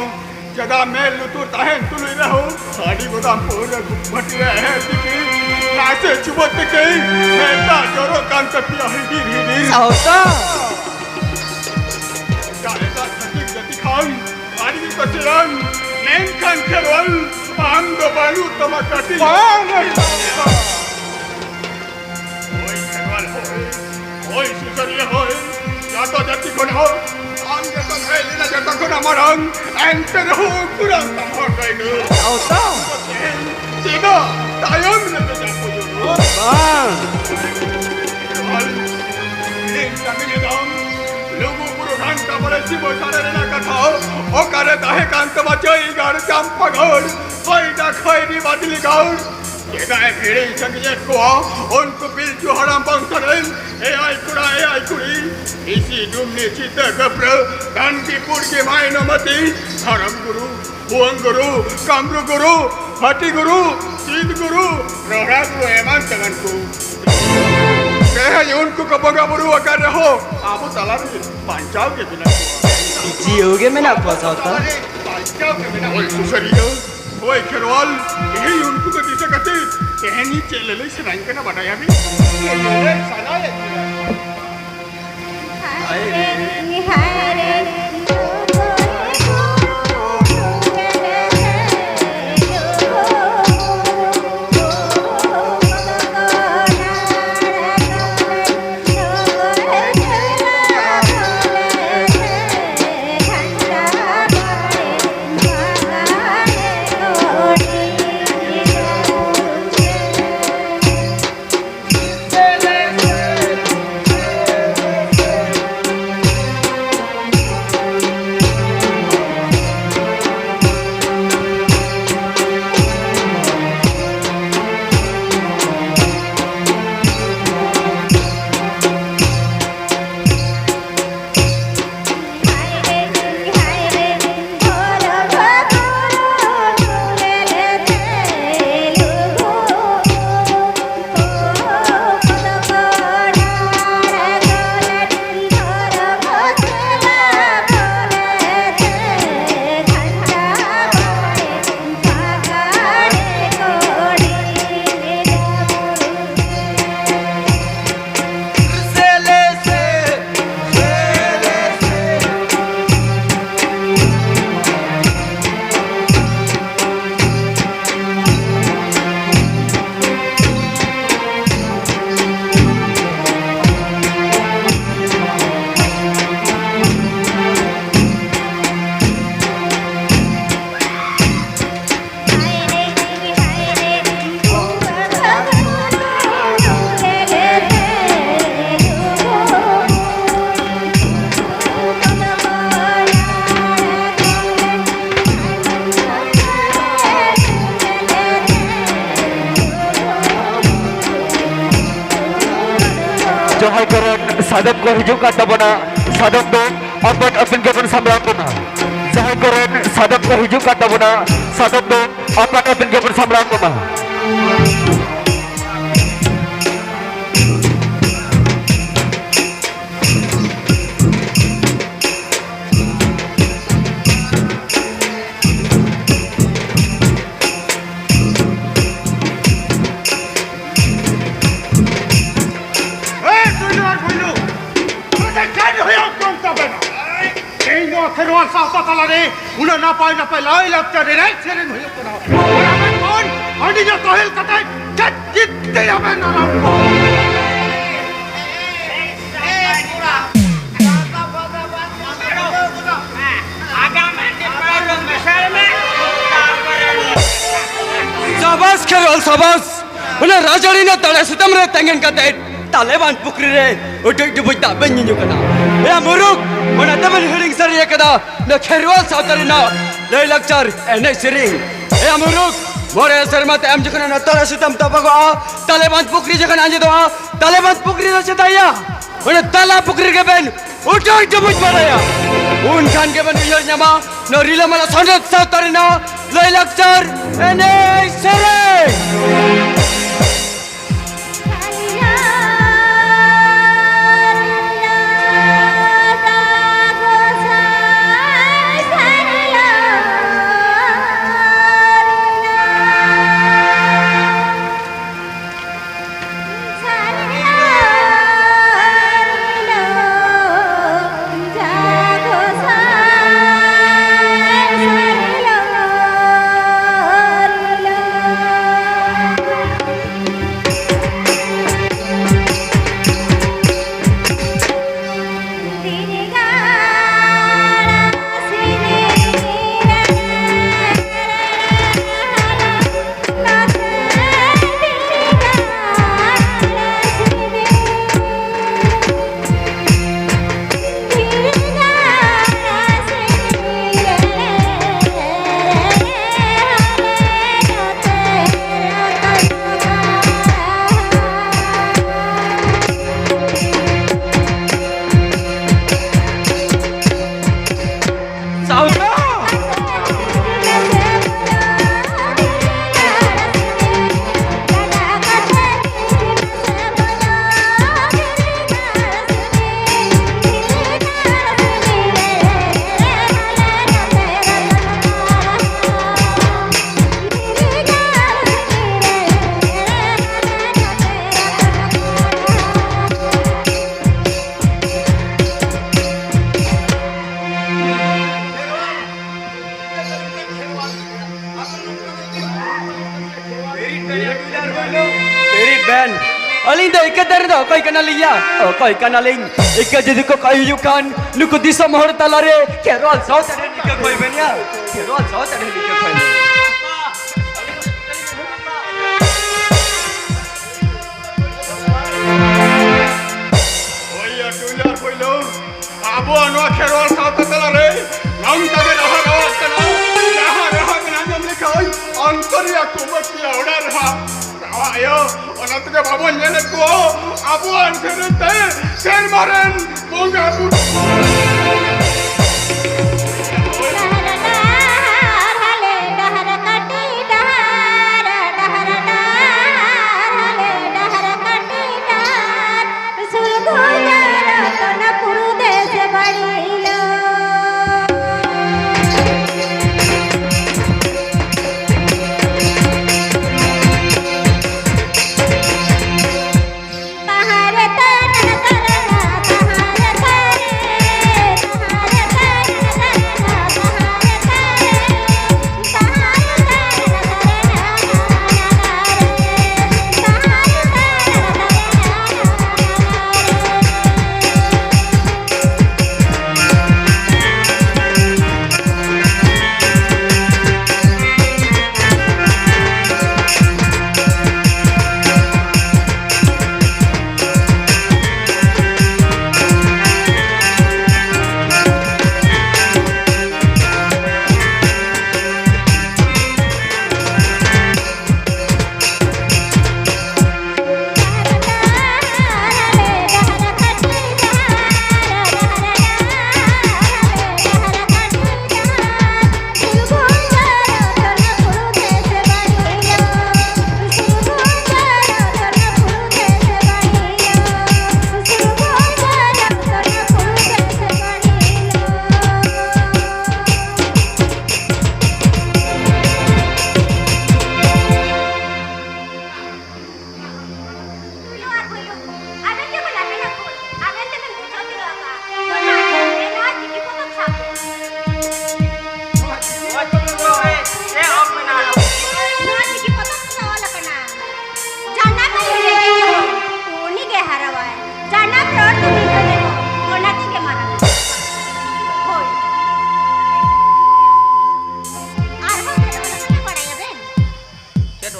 ᱪᱮᱫᱟᱜ ᱢᱮᱫ ᱞᱩᱛᱩᱨ ᱛᱟᱦᱮᱱ ᱛᱩᱞᱩᱡ ᱨᱮᱦᱚᱸ ᱟᱹᱰᱤ ᱜᱚᱫᱟᱢ ᱯᱟᱹᱣᱨᱟᱹ ᱵᱷᱟᱹᱴᱤ ᱨᱮ ᱮᱦᱮ ᱛᱤᱠᱤ ᱱᱟᱥᱮ ᱪᱩᱵᱟᱹᱜ ᱛᱮᱠᱮ ᱢᱮᱫ ᱫᱟᱜ ᱡᱚᱨᱚᱜ ᱠᱟᱱ ᱛᱟᱯᱮᱭᱟ ᱦᱤᱰᱤᱨ ᱦᱤᱰᱤᱨ᱾ ᱥᱟᱶᱛᱟ! ᱮᱴᱟᱜ ᱮᱴᱟᱜ ᱪᱷᱟᱹᱛᱤᱠ ᱡᱟᱹᱛᱤ ᱠᱷᱟᱱ ᱟᱹᱰᱤ ᱜᱮᱠᱚ ᱪᱮᱞᱟᱝ, ᱢᱮᱱᱠᱷᱟᱱ ᱠᱷᱮᱨᱣᱟᱞ ᱟᱢ ᱫᱚ ᱵᱟᱹᱱᱩᱜ ᱛᱟᱢᱟ ᱠᱟᱹᱴᱤᱡ᱾ ᱵᱟᱝ! ᱦᱳᱭ ᱠᱷᱮᱨᱣᱟᱞ ᱦᱳᱭ, ᱦᱳᱭ ᱥᱩᱥᱟᱹᱨᱤᱭᱟᱹ ᱦᱳᱭ, ᱡᱚᱛᱚ ᱡᱟᱹᱛᱤ ᱠᱷᱚᱱ ᱦᱚᱸ ᱟᱢ ᱜᱮᱛᱚᱢ ᱦᱮᱡ ᱞᱮᱱᱟ ᱡᱚᱛᱚ ᱠᱷᱚᱱᱟᱜ ᱢᱟᱨᱟᱝ, ᱮᱱᱛᱮ ᱨᱮᱦᱚᱸ ᱩᱠᱩᱨᱟᱢ ᱛᱟᱢᱟ ᱠᱟᱹᱭᱱᱟᱹ᱾ ᱥᱟᱶᱛᱟ! ᱛᱮᱦᱮᱧ ᱪᱮᱫᱟᱜ ᱛᱟᱭᱚᱢ ᱨᱮᱯᱮ ᱪᱟᱯᱚ ᱡᱚᱝᱚᱜᱼᱟ? ᱵᱟᱝ! ᱠᱷᱮᱨᱣᱟᱞ, ᱤᱧ ᱥᱟᱺᱜᱤᱧ ᱮᱫᱟᱢ, ᱞᱩᱜᱩ ᱵᱩᱨᱩ ᱜᱷᱟᱱᱴᱟ ᱵᱟᱲᱮ ᱥᱤᱢᱟᱹ ᱥᱟᱲᱮ ᱨᱮᱱᱟᱜ ᱠᱟᱛᱷᱟ ᱚᱠᱟᱨᱮ ᱛᱟᱦᱮᱸ ᱠᱟᱱ ᱛᱟᱢᱟ ᱪᱟᱹᱭ ᱜᱟᱲ, ᱪᱟᱢᱯᱟ ᱜᱟᱲ, ᱦᱚᱭ ᱫᱟᱜ ᱦᱚᱭ ᱨᱤ ᱵᱟᱫᱞᱤ ᱜᱟᱲ? ᱪᱮᱫᱟᱜ ᱮᱢ ᱦᱤᱲᱤᱧ ᱥᱟᱺᱜᱤᱧᱮᱫ ᱠᱚᱣᱟ ᱩᱱᱠᱩ ᱯᱤᱞᱪᱩ ᱦᱟᱲᱟᱢ ᱵᱚᱝᱥᱚ ᱨᱮᱱ ᱮᱭᱟᱭ ᱠᱚᱲᱟ ᱮᱭᱟᱭ ᱠᱩᱲᱤ? ᱤᱥᱤ ᱰᱩᱢᱱᱤ ᱥᱤᱛᱟᱹ ᱠᱟᱹᱯᱨᱟᱹ ᱰᱟᱝᱠᱤ ᱯᱩᱲᱜᱤ ᱢᱟᱭᱱᱚᱢᱟᱹᱛᱤ ᱫᱷᱚᱨᱚᱢ ᱜᱩᱨᱩ, ᱵᱷᱩᱣᱟᱹᱝ ᱜᱩᱨᱩ, ᱠᱟᱢᱨᱩ ᱜᱩᱨᱩ, ᱦᱟᱹᱴᱤ ᱜᱩᱨᱩ, ᱪᱤᱛ ᱜᱩᱨᱩ, ᱨᱚᱲᱟ ᱜᱩᱨᱩ ᱮᱢᱟᱱ ᱛᱮᱢᱟᱱ ᱠᱚ᱾ ᱛᱮᱦᱮᱧ ᱩᱱᱠᱩ ᱠᱚ ᱵᱚᱸᱜᱟ ᱵᱩᱨᱩ ᱟᱠᱟᱱ ᱨᱮᱦᱚᱸ, ᱟᱵᱚ ᱛᱟᱞᱟᱨᱮ ᱵᱟᱧᱪᱟᱣ ᱜᱮ ᱢᱮᱱᱟᱜ ᱠᱚᱣᱟ᱾ ᱡᱤᱭᱟᱹᱣ ᱜᱮ ᱢᱮᱱᱟᱜ ᱠᱚᱣᱟ ᱥᱟᱶᱛᱟ᱾ ᱵᱟᱧᱪᱟᱣ ᱜᱮ ᱢᱮᱱᱟᱜ ᱠᱚᱣᱟ᱾ ᱦᱳᱭ ᱥᱩᱥᱟᱹᱨᱤᱭᱟᱹ, ᱦᱳᱭ ᱠᱷᱮᱨᱣᱟᱞ, ᱛᱮᱦᱮᱧ ᱩᱱᱠᱩ ᱠᱚ ᱫᱤᱥᱟᱹ ᱠᱟᱛᱮ ᱛᱮᱦᱮᱧ ᱤᱧ ᱪᱮᱫ ᱞᱟᱹᱞᱟᱹᱭ ᱥᱟᱱᱟᱧ ᱠᱟᱱᱟ ᱵᱟᱰᱟᱭᱟᱵᱤᱱ? ᱪᱮᱫ ᱞᱟᱹᱞᱟᱹᱭ ᱥᱟᱱᱟᱭᱮᱫ ᱵᱤᱱᱟ? ᱡᱟᱦᱟᱸᱭ ᱠᱚᱨᱮᱱ ᱥᱟᱫᱚᱢ ᱠᱚ ᱦᱤᱡᱩᱜ ᱠᱟᱱ ᱛᱟᱵᱚᱱᱟ, ᱥᱟᱫᱚᱢ ᱫᱚ ᱟᱯᱟᱱ ᱟᱹᱯᱤᱱ ᱜᱮᱵᱚᱱ ᱥᱟᱢᱵᱲᱟᱣ ᱠᱚᱢᱟ᱾ ᱡᱟᱦᱟᱸᱭ ᱠᱚᱨᱮᱱ ᱥᱟᱫᱚᱢ ᱠᱚ ᱦᱤᱡᱩᱜ ᱠᱟᱱ ᱛᱟᱵᱚᱱᱟ, ᱥᱟᱫᱚᱢ ᱫᱚ ᱟᱯᱟᱱ ᱟᱹᱯᱤᱱ ᱜᱮᱵᱚᱱ ᱥᱟᱢᱵᱲᱟᱣ ᱠᱚᱢᱟ᱾ ᱛᱟᱞᱟᱨᱮ ᱩᱱᱟᱹᱜ ᱱᱟᱯᱟᱭ ᱱᱟᱯᱟᱭ ᱞᱟᱭ ᱞᱟᱠᱪᱟᱨ ᱮᱱᱮᱡ ᱥᱮᱨᱮᱧ ᱦᱩᱭᱩᱜ ᱠᱟᱱᱟ᱾ ᱚᱱᱟ ᱢᱮᱱᱠᱷᱟᱱ ᱦᱟᱺᱰᱤ ᱧᱩ ᱛᱚᱦᱮᱞ ᱠᱟᱛᱮ ᱪᱮᱫ ᱪᱤᱛᱛᱮ ᱟᱵᱮᱱ ᱟᱨᱟᱢ ᱠᱚ? ᱥᱟᱵᱟᱥ ᱠᱷᱮᱨᱣᱟᱞ, ᱥᱟᱵᱟᱥ᱾ ᱚᱱᱟ ᱨᱟᱡᱽᱟᱹᱨᱤ ᱨᱮᱱᱟᱜ ᱛᱟᱲᱟ ᱥᱩᱛᱟᱹᱢ ᱨᱮ ᱛᱮᱸᱜᱮᱱ ᱠᱟᱛᱮ ᱛᱟᱞᱮᱵᱟᱱ ᱯᱩᱠᱷᱨᱤ ᱨᱮ ᱩᱰᱩᱡ ᱰᱩᱵᱩᱡ ᱫᱟᱜ ᱵᱮᱱ ᱧᱩᱧᱩ ᱠᱟᱱᱟ᱾ ᱮᱭᱟ ᱢᱩᱨᱩᱠ, ᱚᱱᱟ ᱛᱮᱵᱮᱱ ᱦᱤᱲᱤᱧ ᱥᱟᱹᱨᱤ ᱟᱠᱟᱫᱟ ᱱᱚᱣᱟ ᱠᱷᱮᱨᱣᱟᱞ ᱥᱟᱶᱛᱟ ᱨᱮᱱᱟᱜ ᱞᱟᱹᱭ ᱞᱟᱠᱪᱟᱨ, ᱮᱱᱮᱡ ᱥᱮᱨᱮᱧ᱾ ᱮᱭᱟ ᱢᱩᱨᱩᱠ, ᱢᱚᱬᱮ ᱥᱮᱨᱢᱟ ᱛᱟᱭᱚᱢ ᱡᱚᱠᱷᱚᱱ ᱚᱱᱟ ᱛᱟᱲᱟ ᱥᱩᱛᱟᱹᱢ ᱛᱚᱯᱟᱜᱚᱜᱼᱟ, ᱛᱟᱞᱮᱵᱟᱱ ᱯᱩᱠᱷᱨᱤ ᱡᱚᱠᱷᱚᱱ ᱟᱸᱡᱮᱫᱚᱜᱼᱟ, ᱛᱟᱞᱮᱵᱟᱱ ᱯᱩᱠᱷᱨᱤ ᱫᱚ ᱪᱮᱫᱟᱜ ᱭᱟ? ᱚᱱᱟ ᱛᱟᱞᱟ ᱯᱩᱠᱷᱨᱤ ᱨᱮᱜᱮ ᱵᱮᱱ ᱩᱰᱩᱡ ᱰᱩᱵᱩᱡ ᱵᱟᱲᱟᱭᱟ᱾ ᱩᱱᱠᱷᱟᱱ ᱜᱮᱵᱮᱱ ᱩᱭᱦᱟᱹᱨ ᱧᱟᱢᱟ ᱱᱚᱣᱟ ᱨᱤᱞᱟᱹᱢᱟᱞᱟ ᱥᱟᱶᱛᱟ ᱨᱮᱱᱟᱜ ᱞᱟᱹᱭ ᱞᱟᱠᱪᱟᱨ, ᱮᱱᱮᱡ ᱥᱮᱨᱮᱧ᱾ ᱛᱮᱨᱤ ᱵᱮᱱ, ᱟᱹᱞᱤᱧ ᱫᱚ ᱤᱠᱟᱹ ᱫᱟᱨᱮ ᱫᱚ ᱚᱠᱚᱭ ᱠᱟᱱᱟᱞᱤᱧ ᱭᱟ? ᱚᱠᱚᱭ ᱠᱟᱱᱟᱞᱤᱧ? ᱤᱠᱟᱹ ᱡᱩᱫᱤ ᱠᱚ ᱠᱚᱭ ᱦᱩᱭᱩᱜ ᱠᱷᱟᱱ, ᱱᱩᱠᱩ ᱫᱤᱥᱚᱢ ᱦᱚᱲ ᱛᱟᱞᱟᱨᱮ ᱠᱷᱮᱨᱣᱟᱞ ᱥᱟᱶᱛᱟ ᱨᱮᱱ ᱤᱠᱟᱹ ᱠᱚᱭ ᱵᱮᱱ ᱭᱟ᱾ ᱠᱷᱮᱨᱣᱟᱞ ᱥᱟᱶᱛᱟ ᱨᱮᱱ ᱤᱠᱟᱹ ᱠᱚᱭ ᱵᱮᱱ᱾ ᱦᱳᱭ ᱭᱟ, ᱴᱩᱭᱞᱟᱨ ᱯᱳᱭᱞᱳ, ᱟᱵᱚᱣᱟᱜ ᱱᱚᱣᱟ ᱠᱷᱮᱨᱣᱟᱞ ᱥᱟᱶᱛᱟ ᱛᱟᱞᱟᱨᱮ ᱱᱚᱝᱠᱟ ᱜᱮ ᱨᱟᱦᱟ ᱨᱟᱣᱟᱜ ᱠᱟᱱᱟ᱾ ᱡᱟᱦᱟᱸ ᱨᱟᱦᱟ ᱵᱮᱱ ᱟᱸᱡᱚᱢ ᱞᱮᱠᱷᱟᱱ ᱚᱱᱛᱚᱨ ᱨᱮᱭᱟᱜ ᱠᱩᱢᱟᱹᱝ ᱨᱮᱭᱟᱜ ᱚᱲᱟᱜ ᱨᱟᱦᱟ ᱨᱟᱣᱟᱜ ᱟᱭᱳ, ᱚᱱᱟ ᱛᱮᱜᱮ ᱵᱟᱵᱚᱱ ᱧᱮᱞᱮᱫ ᱠᱚᱣᱟ ᱟᱵᱚᱣᱟᱜ ᱥᱮᱨᱮᱧ ᱛᱮ ᱥᱮᱨᱢᱟ ᱨᱮᱱ ᱵᱚᱸᱜᱟ ᱵᱩᱨᱩ᱾ ᱰᱟᱦᱟᱨ ᱰᱟᱦᱟᱨ ᱦᱟᱞᱮ ᱰᱟᱦᱟᱨ ᱠᱟᱹᱴᱤᱡ ᱰᱟᱦᱟᱨ, ᱰᱟᱦᱟᱨ ᱰᱟᱦᱟᱨ ᱦᱟᱞᱮ ᱰᱟᱦᱟᱨ ᱠᱟᱹᱴᱤᱡ ᱰᱟᱦᱟᱨ, ᱥᱩᱨᱜᱩᱡᱟ ᱨᱚᱛᱚᱱᱯᱩᱨ ᱫᱮᱥ ᱵᱟᱲᱤ ᱞᱚ᱾ ᱛᱟᱦᱟᱨ ᱛᱟᱨᱟ ᱛᱟᱨᱟ ᱛᱟᱦᱟᱨ ᱛᱟᱨᱮ ᱛᱟᱦᱟᱨ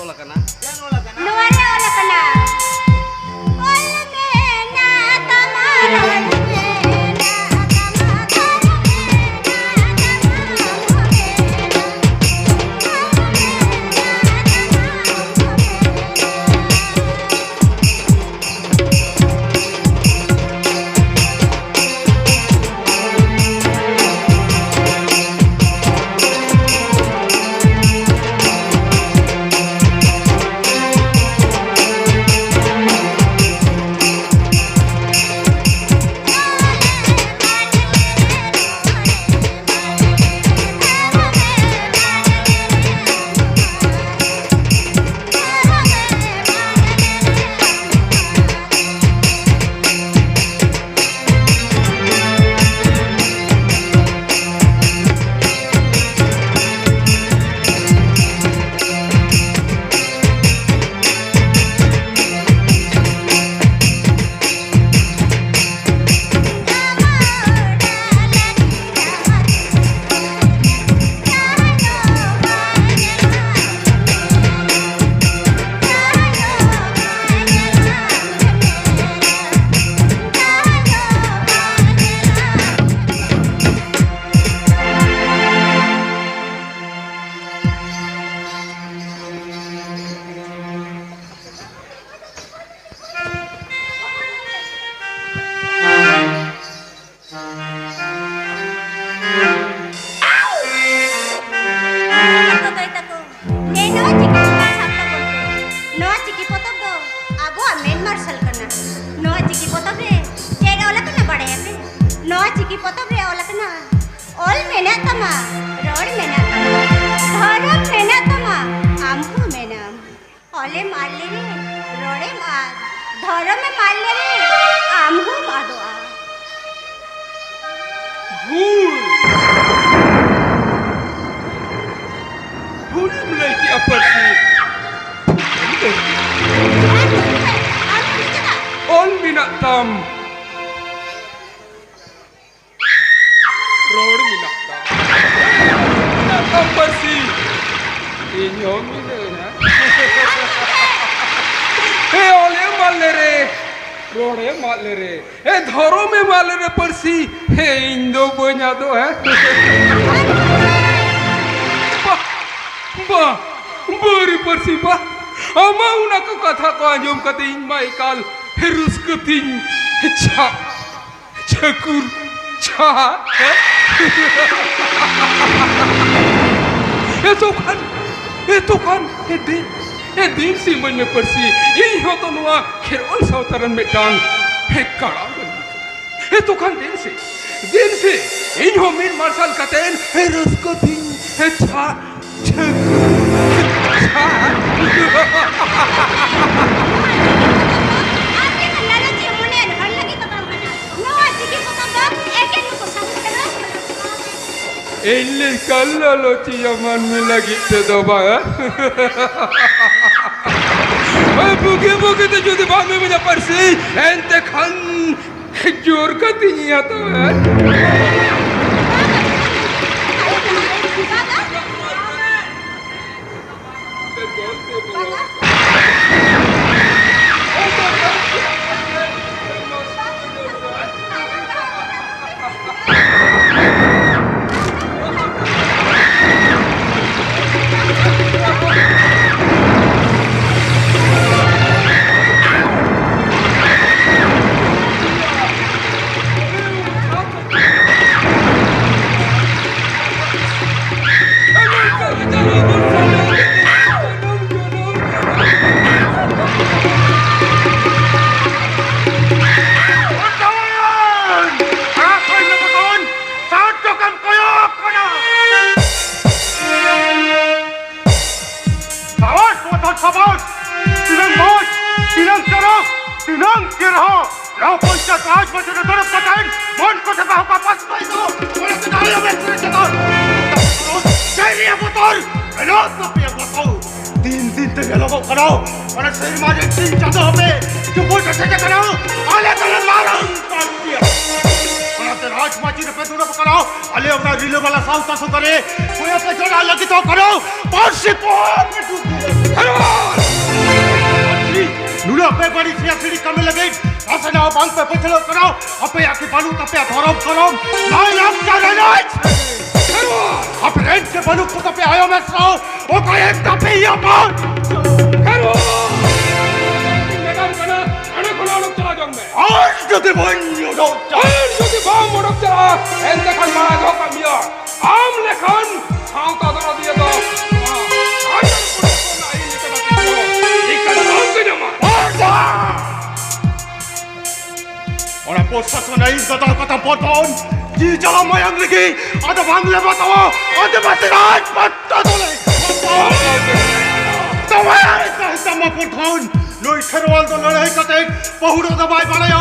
ᱚᱞ ᱟᱠᱟᱱᱟ᱾ ᱱᱚᱣᱟ ᱨᱮ ᱚᱞ ᱟᱠᱟᱱᱟ, ᱚᱞ ᱢᱮᱱᱟᱜ ᱛᱟᱢᱟ, ᱨᱚᱲ ᱢᱮᱱᱟᱜ ᱛᱟᱢᱟ, ᱫᱷᱚᱨᱚᱢ ᱢᱮᱱᱟᱜ ᱛᱟᱢᱟ, ᱟᱢ ᱦᱚᱸ ᱢᱮᱱᱟᱜ ᱛᱟᱢᱟ, ᱟᱢ ᱦᱚᱸ ᱢᱮᱱᱟᱜ ᱛᱟᱢᱟ᱾ ᱛᱟᱠᱚ ᱫᱟᱹᱭ ᱛᱟᱠᱚ, ᱛᱮᱦᱮᱧ ᱱᱚᱣᱟ ᱪᱤᱠᱤ ᱯᱚᱛᱚᱵ ᱥᱟᱵ ᱛᱟᱵᱚᱱ ᱯᱮ᱾ ᱱᱚᱣᱟ ᱪᱤᱠᱤ ᱯᱚᱛᱚᱵ ᱫᱚ ᱟᱵᱚᱣᱟᱜ ᱢᱮᱫ ᱢᱟᱨᱥᱟᱞ ᱠᱟᱱᱟ᱾ ᱱᱚᱣᱟ ᱪᱤᱠᱤ ᱯᱚᱛᱚᱵ ᱨᱮ ᱪᱮᱫ ᱚᱞ ᱟᱠᱟᱱᱟ ᱵᱟᱲᱟᱭᱟᱯᱮ? ᱱᱚᱣᱟ ᱪᱤᱠᱤ ᱯᱚᱛᱚᱵ ᱨᱮ ᱚᱞ ᱟᱠᱟᱱᱟ, ᱚᱞ ᱢᱮᱱᱟᱜ ᱛᱟᱢᱟ, ᱨᱚᱲ ᱢᱮᱱᱟᱜ ᱛᱟᱢᱟ, ᱫᱷᱚᱨᱚᱢ ᱢᱮᱱᱟᱜ ᱛᱟᱢᱟ, ᱟᱢ ᱦᱚᱸ ᱢᱮᱱᱟᱢ᱾ ᱚᱞᱮᱢ ᱟᱫ ᱞᱮᱨᱮ, ᱨᱚᱲᱮᱢ ᱟᱫ, ᱫᱷᱚᱨᱚᱢᱮᱢ ᱟᱫ ᱞᱮᱨᱮ, ᱟᱢ ᱦᱚᱸᱢ ᱟᱫᱚᱜᱼᱟ᱾ ᱵᱷᱩᱞ! ᱵᱷᱩᱞᱮᱢ ᱞᱟᱹᱭ ᱠᱮᱜᱼᱟ ᱯᱟᱹᱨᱥᱤ᱾ ᱟᱨ ᱵᱟᱹᱧ ᱞᱟᱹᱭᱟ, ᱟᱨ ᱵᱟᱹᱧ ᱪᱟᱞᱟᱜᱼᱟ᱾ ᱚᱞ ᱢᱮᱱᱟᱜ ᱛᱟᱢ᱾ ᱨᱚᱲ ᱢᱮᱱᱟᱜ ᱛᱟᱢ᱾ ᱢᱮᱱᱟᱜ ᱛᱟᱢ ᱯᱟᱹᱨᱥᱤ᱾ ᱤᱧ ᱦᱚᱸ ᱢᱤᱱᱟᱹᱧᱟ᱾ ᱞᱮᱨᱮ, ᱨᱚᱲᱮ ᱢᱟᱜ ᱞᱮᱨᱮ, ᱮ ᱫᱷᱚᱨᱚᱢᱮ ᱢᱟᱜ ᱞᱮᱨᱮ ᱯᱟᱹᱨᱥᱤ, ᱦᱮ ᱤᱧ ᱫᱚ ᱵᱟᱹᱧ ᱟᱫᱚᱜᱼᱟ᱾ ᱵᱟ, ᱵᱟ, ᱵᱟᱹᱨᱤ ᱯᱟᱹᱨᱥᱤ ᱵᱟ, ᱟᱢᱟᱜ ᱚᱱᱟ ᱠᱚ ᱠᱟᱛᱷᱟ ᱠᱚ ᱟᱸᱡᱚᱢ ᱠᱟᱛᱮ ᱤᱧ ᱢᱟ ᱮᱠᱟᱞ ᱨᱟᱹᱥᱠᱟᱹ ᱛᱤᱧ ᱪᱷᱟᱜ᱾ ᱪᱷᱟᱹᱠᱩᱨ ᱪᱷᱟ᱾ ᱮᱛᱚ ᱠᱷᱟᱱ, ᱮᱛᱚ ᱠᱷᱟᱱ, ᱮ ᱫᱮᱱ, ᱮ ᱫᱮᱱ ᱥᱮ ᱤᱢᱟᱹᱧ ᱢᱮ ᱯᱟᱹᱨᱥᱤ᱾ ᱤᱧ ᱦᱚᱸ ᱛᱚ ᱱᱚᱣᱟ ᱠᱷᱮᱨᱣᱟᱞ ᱥᱟᱶᱛᱟ ᱨᱮᱱ ᱢᱤᱫᱴᱟᱝ ᱦᱮ ᱠᱟᱲᱟ ᱠᱟᱹᱱᱟᱹᱧ᱾ ᱮᱛᱚ ᱠᱷᱟᱱ ᱫᱮᱱ ᱥᱮ, ᱫᱮᱱ ᱥᱮ, ᱤᱧ ᱦᱚᱸ ᱢᱮᱫ ᱢᱟᱨᱥᱟᱞ ᱠᱟᱛᱮ ᱮ ᱨᱟᱹᱥᱠᱟᱹ ᱛᱤᱧ ᱦᱮ ᱪᱷᱟ᱾ ᱟᱯᱮ ᱞᱟᱞᱚᱪᱤᱭᱟᱹ ᱢᱚᱱᱮᱭᱟᱱ ᱦᱚᱲ ᱞᱟᱹᱜᱤᱫ ᱫᱚ ᱵᱟᱝ ᱠᱟᱱᱟ᱾ ᱱᱚᱣᱟ ᱪᱤᱠᱤ ᱯᱚᱛᱚᱵ ᱫᱚ ᱮᱠᱮᱱ ᱱᱩᱠᱩ ᱥᱟᱹᱫᱷᱩ ᱥᱮᱨᱣᱟ ᱤᱧ ᱞᱮᱠᱟᱱ ᱞᱟᱞᱚᱪᱤᱭᱟᱹ ᱢᱟᱹᱱᱢᱤ ᱞᱟᱹᱜᱤᱫ ᱛᱮᱫᱚ ᱵᱟᱝ᱾ ᱳᱭ ᱵᱩᱜᱤ ᱵᱩᱜᱤ ᱛᱮ ᱡᱩᱫᱤ ᱵᱟᱢ ᱮᱢᱮᱧᱟ ᱯᱟᱹᱨᱥᱤ, ᱮᱱᱛᱮ ᱠᱷᱟᱱ ᱡᱳᱨ ᱠᱟᱛᱮᱧ ᱦᱟᱛᱟᱣᱟ᱾ ᱥᱟᱦᱚᱥ, ᱵᱚᱛᱚᱨ ᱥᱟᱦᱚᱥ! ᱛᱤᱱᱟᱹᱝ ᱢᱚᱡᱽ, ᱛᱤᱱᱟᱹᱝ ᱪᱚᱨᱚᱠ, ᱛᱤᱱᱟᱹᱝ ᱪᱮᱨᱦᱟ! ᱱᱚᱣᱟ ᱯᱚᱧᱪᱟᱭᱮᱛ ᱨᱟᱡᱽ ᱢᱟᱹᱡᱷᱤ ᱨᱮ ᱫᱩᱲᱩᱵ ᱠᱟᱛᱮ ᱢᱚᱱ ᱠᱚ ᱥᱟᱯᱷᱟ ᱯᱟᱥ ᱠᱚ ᱤᱫᱤ, ᱚᱱᱟ ᱛᱮ ᱫᱟᱲᱮ ᱢᱮ ᱥᱮ ᱪᱮᱛᱟᱱ᱾ ᱪᱮᱫ ᱨᱮᱭᱟᱜ ᱵᱚᱛᱚᱨ? ᱢᱮᱱᱟᱜ ᱛᱟᱯᱮᱭᱟ ᱵᱚᱛᱚᱨ᱾ ᱫᱤᱱ ᱫᱤᱱ ᱛᱮ ᱧᱮᱞᱚᱜᱚᱜ ᱠᱟᱱᱟ, ᱚᱱᱟ ᱥᱮᱨᱢᱟ ᱨᱮ ᱥᱤᱧ ᱪᱟᱸᱫᱚ ᱦᱚᱸᱯᱮ ᱪᱩᱯᱩᱫ ᱮᱥᱮᱫ ᱟᱠᱟᱱᱟ᱾ ᱟᱞᱮ ᱫᱚᱞᱮ ᱢᱟᱨᱟᱝ ᱠᱟᱱ ᱜᱮᱭᱟ᱾ ᱚᱱᱟᱛᱮ ᱨᱟᱡᱽ ᱢᱟᱹᱡᱷᱤ ᱨᱮᱯᱮ ᱫᱩᱲᱩᱵ ᱟᱠᱟᱱᱟ, ᱟᱞᱮ ᱚᱱᱟ ᱨᱤᱞᱟᱹᱢᱟᱞᱟ ᱥᱟᱶᱛᱟ ᱥᱩᱫᱷᱟᱹᱨ ᱨᱮ ᱚᱠᱚᱭ ᱯᱮ ᱡᱚᱲᱟᱣ ᱞᱟᱹᱜᱤᱫᱚᱜ ᱠᱟᱱᱟ? ᱯᱟᱹᱨᱥᱤ ᱯᱚᱦᱟ ᱯᱮ ᱰᱩᱵᱩᱡ᱾ ᱱᱩᱱᱟᱹᱜ ᱵᱮᱵᱟᱹᱲᱤᱡ ᱵᱟᱝ ᱯᱮ ᱯᱟᱹᱪᱷᱞᱟᱹᱜ ᱠᱟᱱᱟ, ᱟᱯᱮᱭᱟᱜ ᱠᱤ ᱵᱟᱹᱱᱩᱜ ᱛᱟᱯᱮᱭᱟ ᱫᱷᱚᱨᱚᱢ ᱠᱚᱨᱚᱢ, ᱞᱟᱭ ᱞᱟᱠᱪᱟᱨ ᱮᱱᱮᱡ? ᱟᱯᱮ ᱨᱮᱱ ᱜᱮ ᱵᱟᱹᱱᱩᱜ ᱠᱚ ᱛᱟᱯᱮᱭᱟ ᱟᱭᱳ ᱢᱮᱥᱨᱟ, ᱚᱠᱟ ᱮᱢ ᱛᱟᱯᱮ ᱤᱭᱟᱹ ᱠᱚ? ᱠᱷᱮᱨᱣᱟᱞ! ᱢᱮᱛᱟᱢ ᱠᱟᱱᱟ, ᱱᱚᱰᱮ ᱠᱷᱚᱱ ᱚᱰᱚᱠ ᱪᱟᱞᱟᱣ ᱡᱚᱝ ᱢᱮ᱾ ᱟᱨ ᱡᱩᱫᱤ ᱵᱟᱹᱧ ᱚᱰᱚᱠ ᱪᱟᱞᱟᱜ? ᱟᱨ ᱡᱩᱫᱤ ᱵᱟᱢ ᱚᱰᱚᱠ ᱪᱟᱞᱟᱜᱼᱟ, ᱮᱱᱛᱮ ᱠᱷᱟᱱ ᱢᱟᱲᱟᱝ ᱫᱚᱦᱚ ᱠᱟᱜ ᱢᱮᱭᱟ᱾ ᱟᱢ ᱞᱮᱠᱟᱱ ᱥᱟᱶᱛᱟ ᱫᱚᱨᱚᱫᱤᱭᱟᱹ ᱫᱚ ᱱᱚᱣᱟ ᱥᱟᱱᱛᱟᱲ ᱯᱚᱨᱤᱥᱚᱫ ᱨᱮᱱᱟᱜ ᱟᱹᱭᱤᱱ ᱞᱮᱠᱟᱛᱮ ᱪᱤᱱᱦᱟᱹ ᱤᱠᱟᱹ ᱫᱚ ᱵᱟᱝ ᱠᱚ ᱧᱟᱢᱟ᱾ ᱚᱱᱟ ᱯᱨᱚᱥᱟᱥᱚᱱ ᱟᱹᱭᱤᱱ ᱫᱚ ᱫᱚᱦᱚ ᱠᱟᱛᱟᱢ ᱯᱚᱨᱫᱷᱚᱱ, ᱡᱤᱣᱤ ᱡᱟᱞᱟ ᱢᱟᱭᱟᱝ ᱞᱟᱹᱜᱤᱫ ᱟᱫᱚ ᱵᱟᱝ ᱞᱮ ᱵᱟᱛᱟᱣᱟ᱾ ᱟᱫᱚ ᱵᱟᱥᱮ ᱨᱟᱡᱽ ᱯᱟᱴᱴᱟ ᱫᱚᱞᱮ ᱛᱚᱵᱮ ᱟᱨ ᱮᱠᱟᱞ ᱛᱟᱢᱟ ᱯᱚᱨᱫᱷᱚᱱ᱾ ᱱᱩᱭ ᱠᱷᱮᱨᱣᱟᱞ ᱫᱚ ᱞᱟᱹᱲᱦᱟᱹᱭ ᱠᱟᱛᱮ ᱯᱟᱹᱦᱩᱲ ᱫᱚ ᱵᱟᱭ ᱵᱟᱲᱟᱭᱟ᱾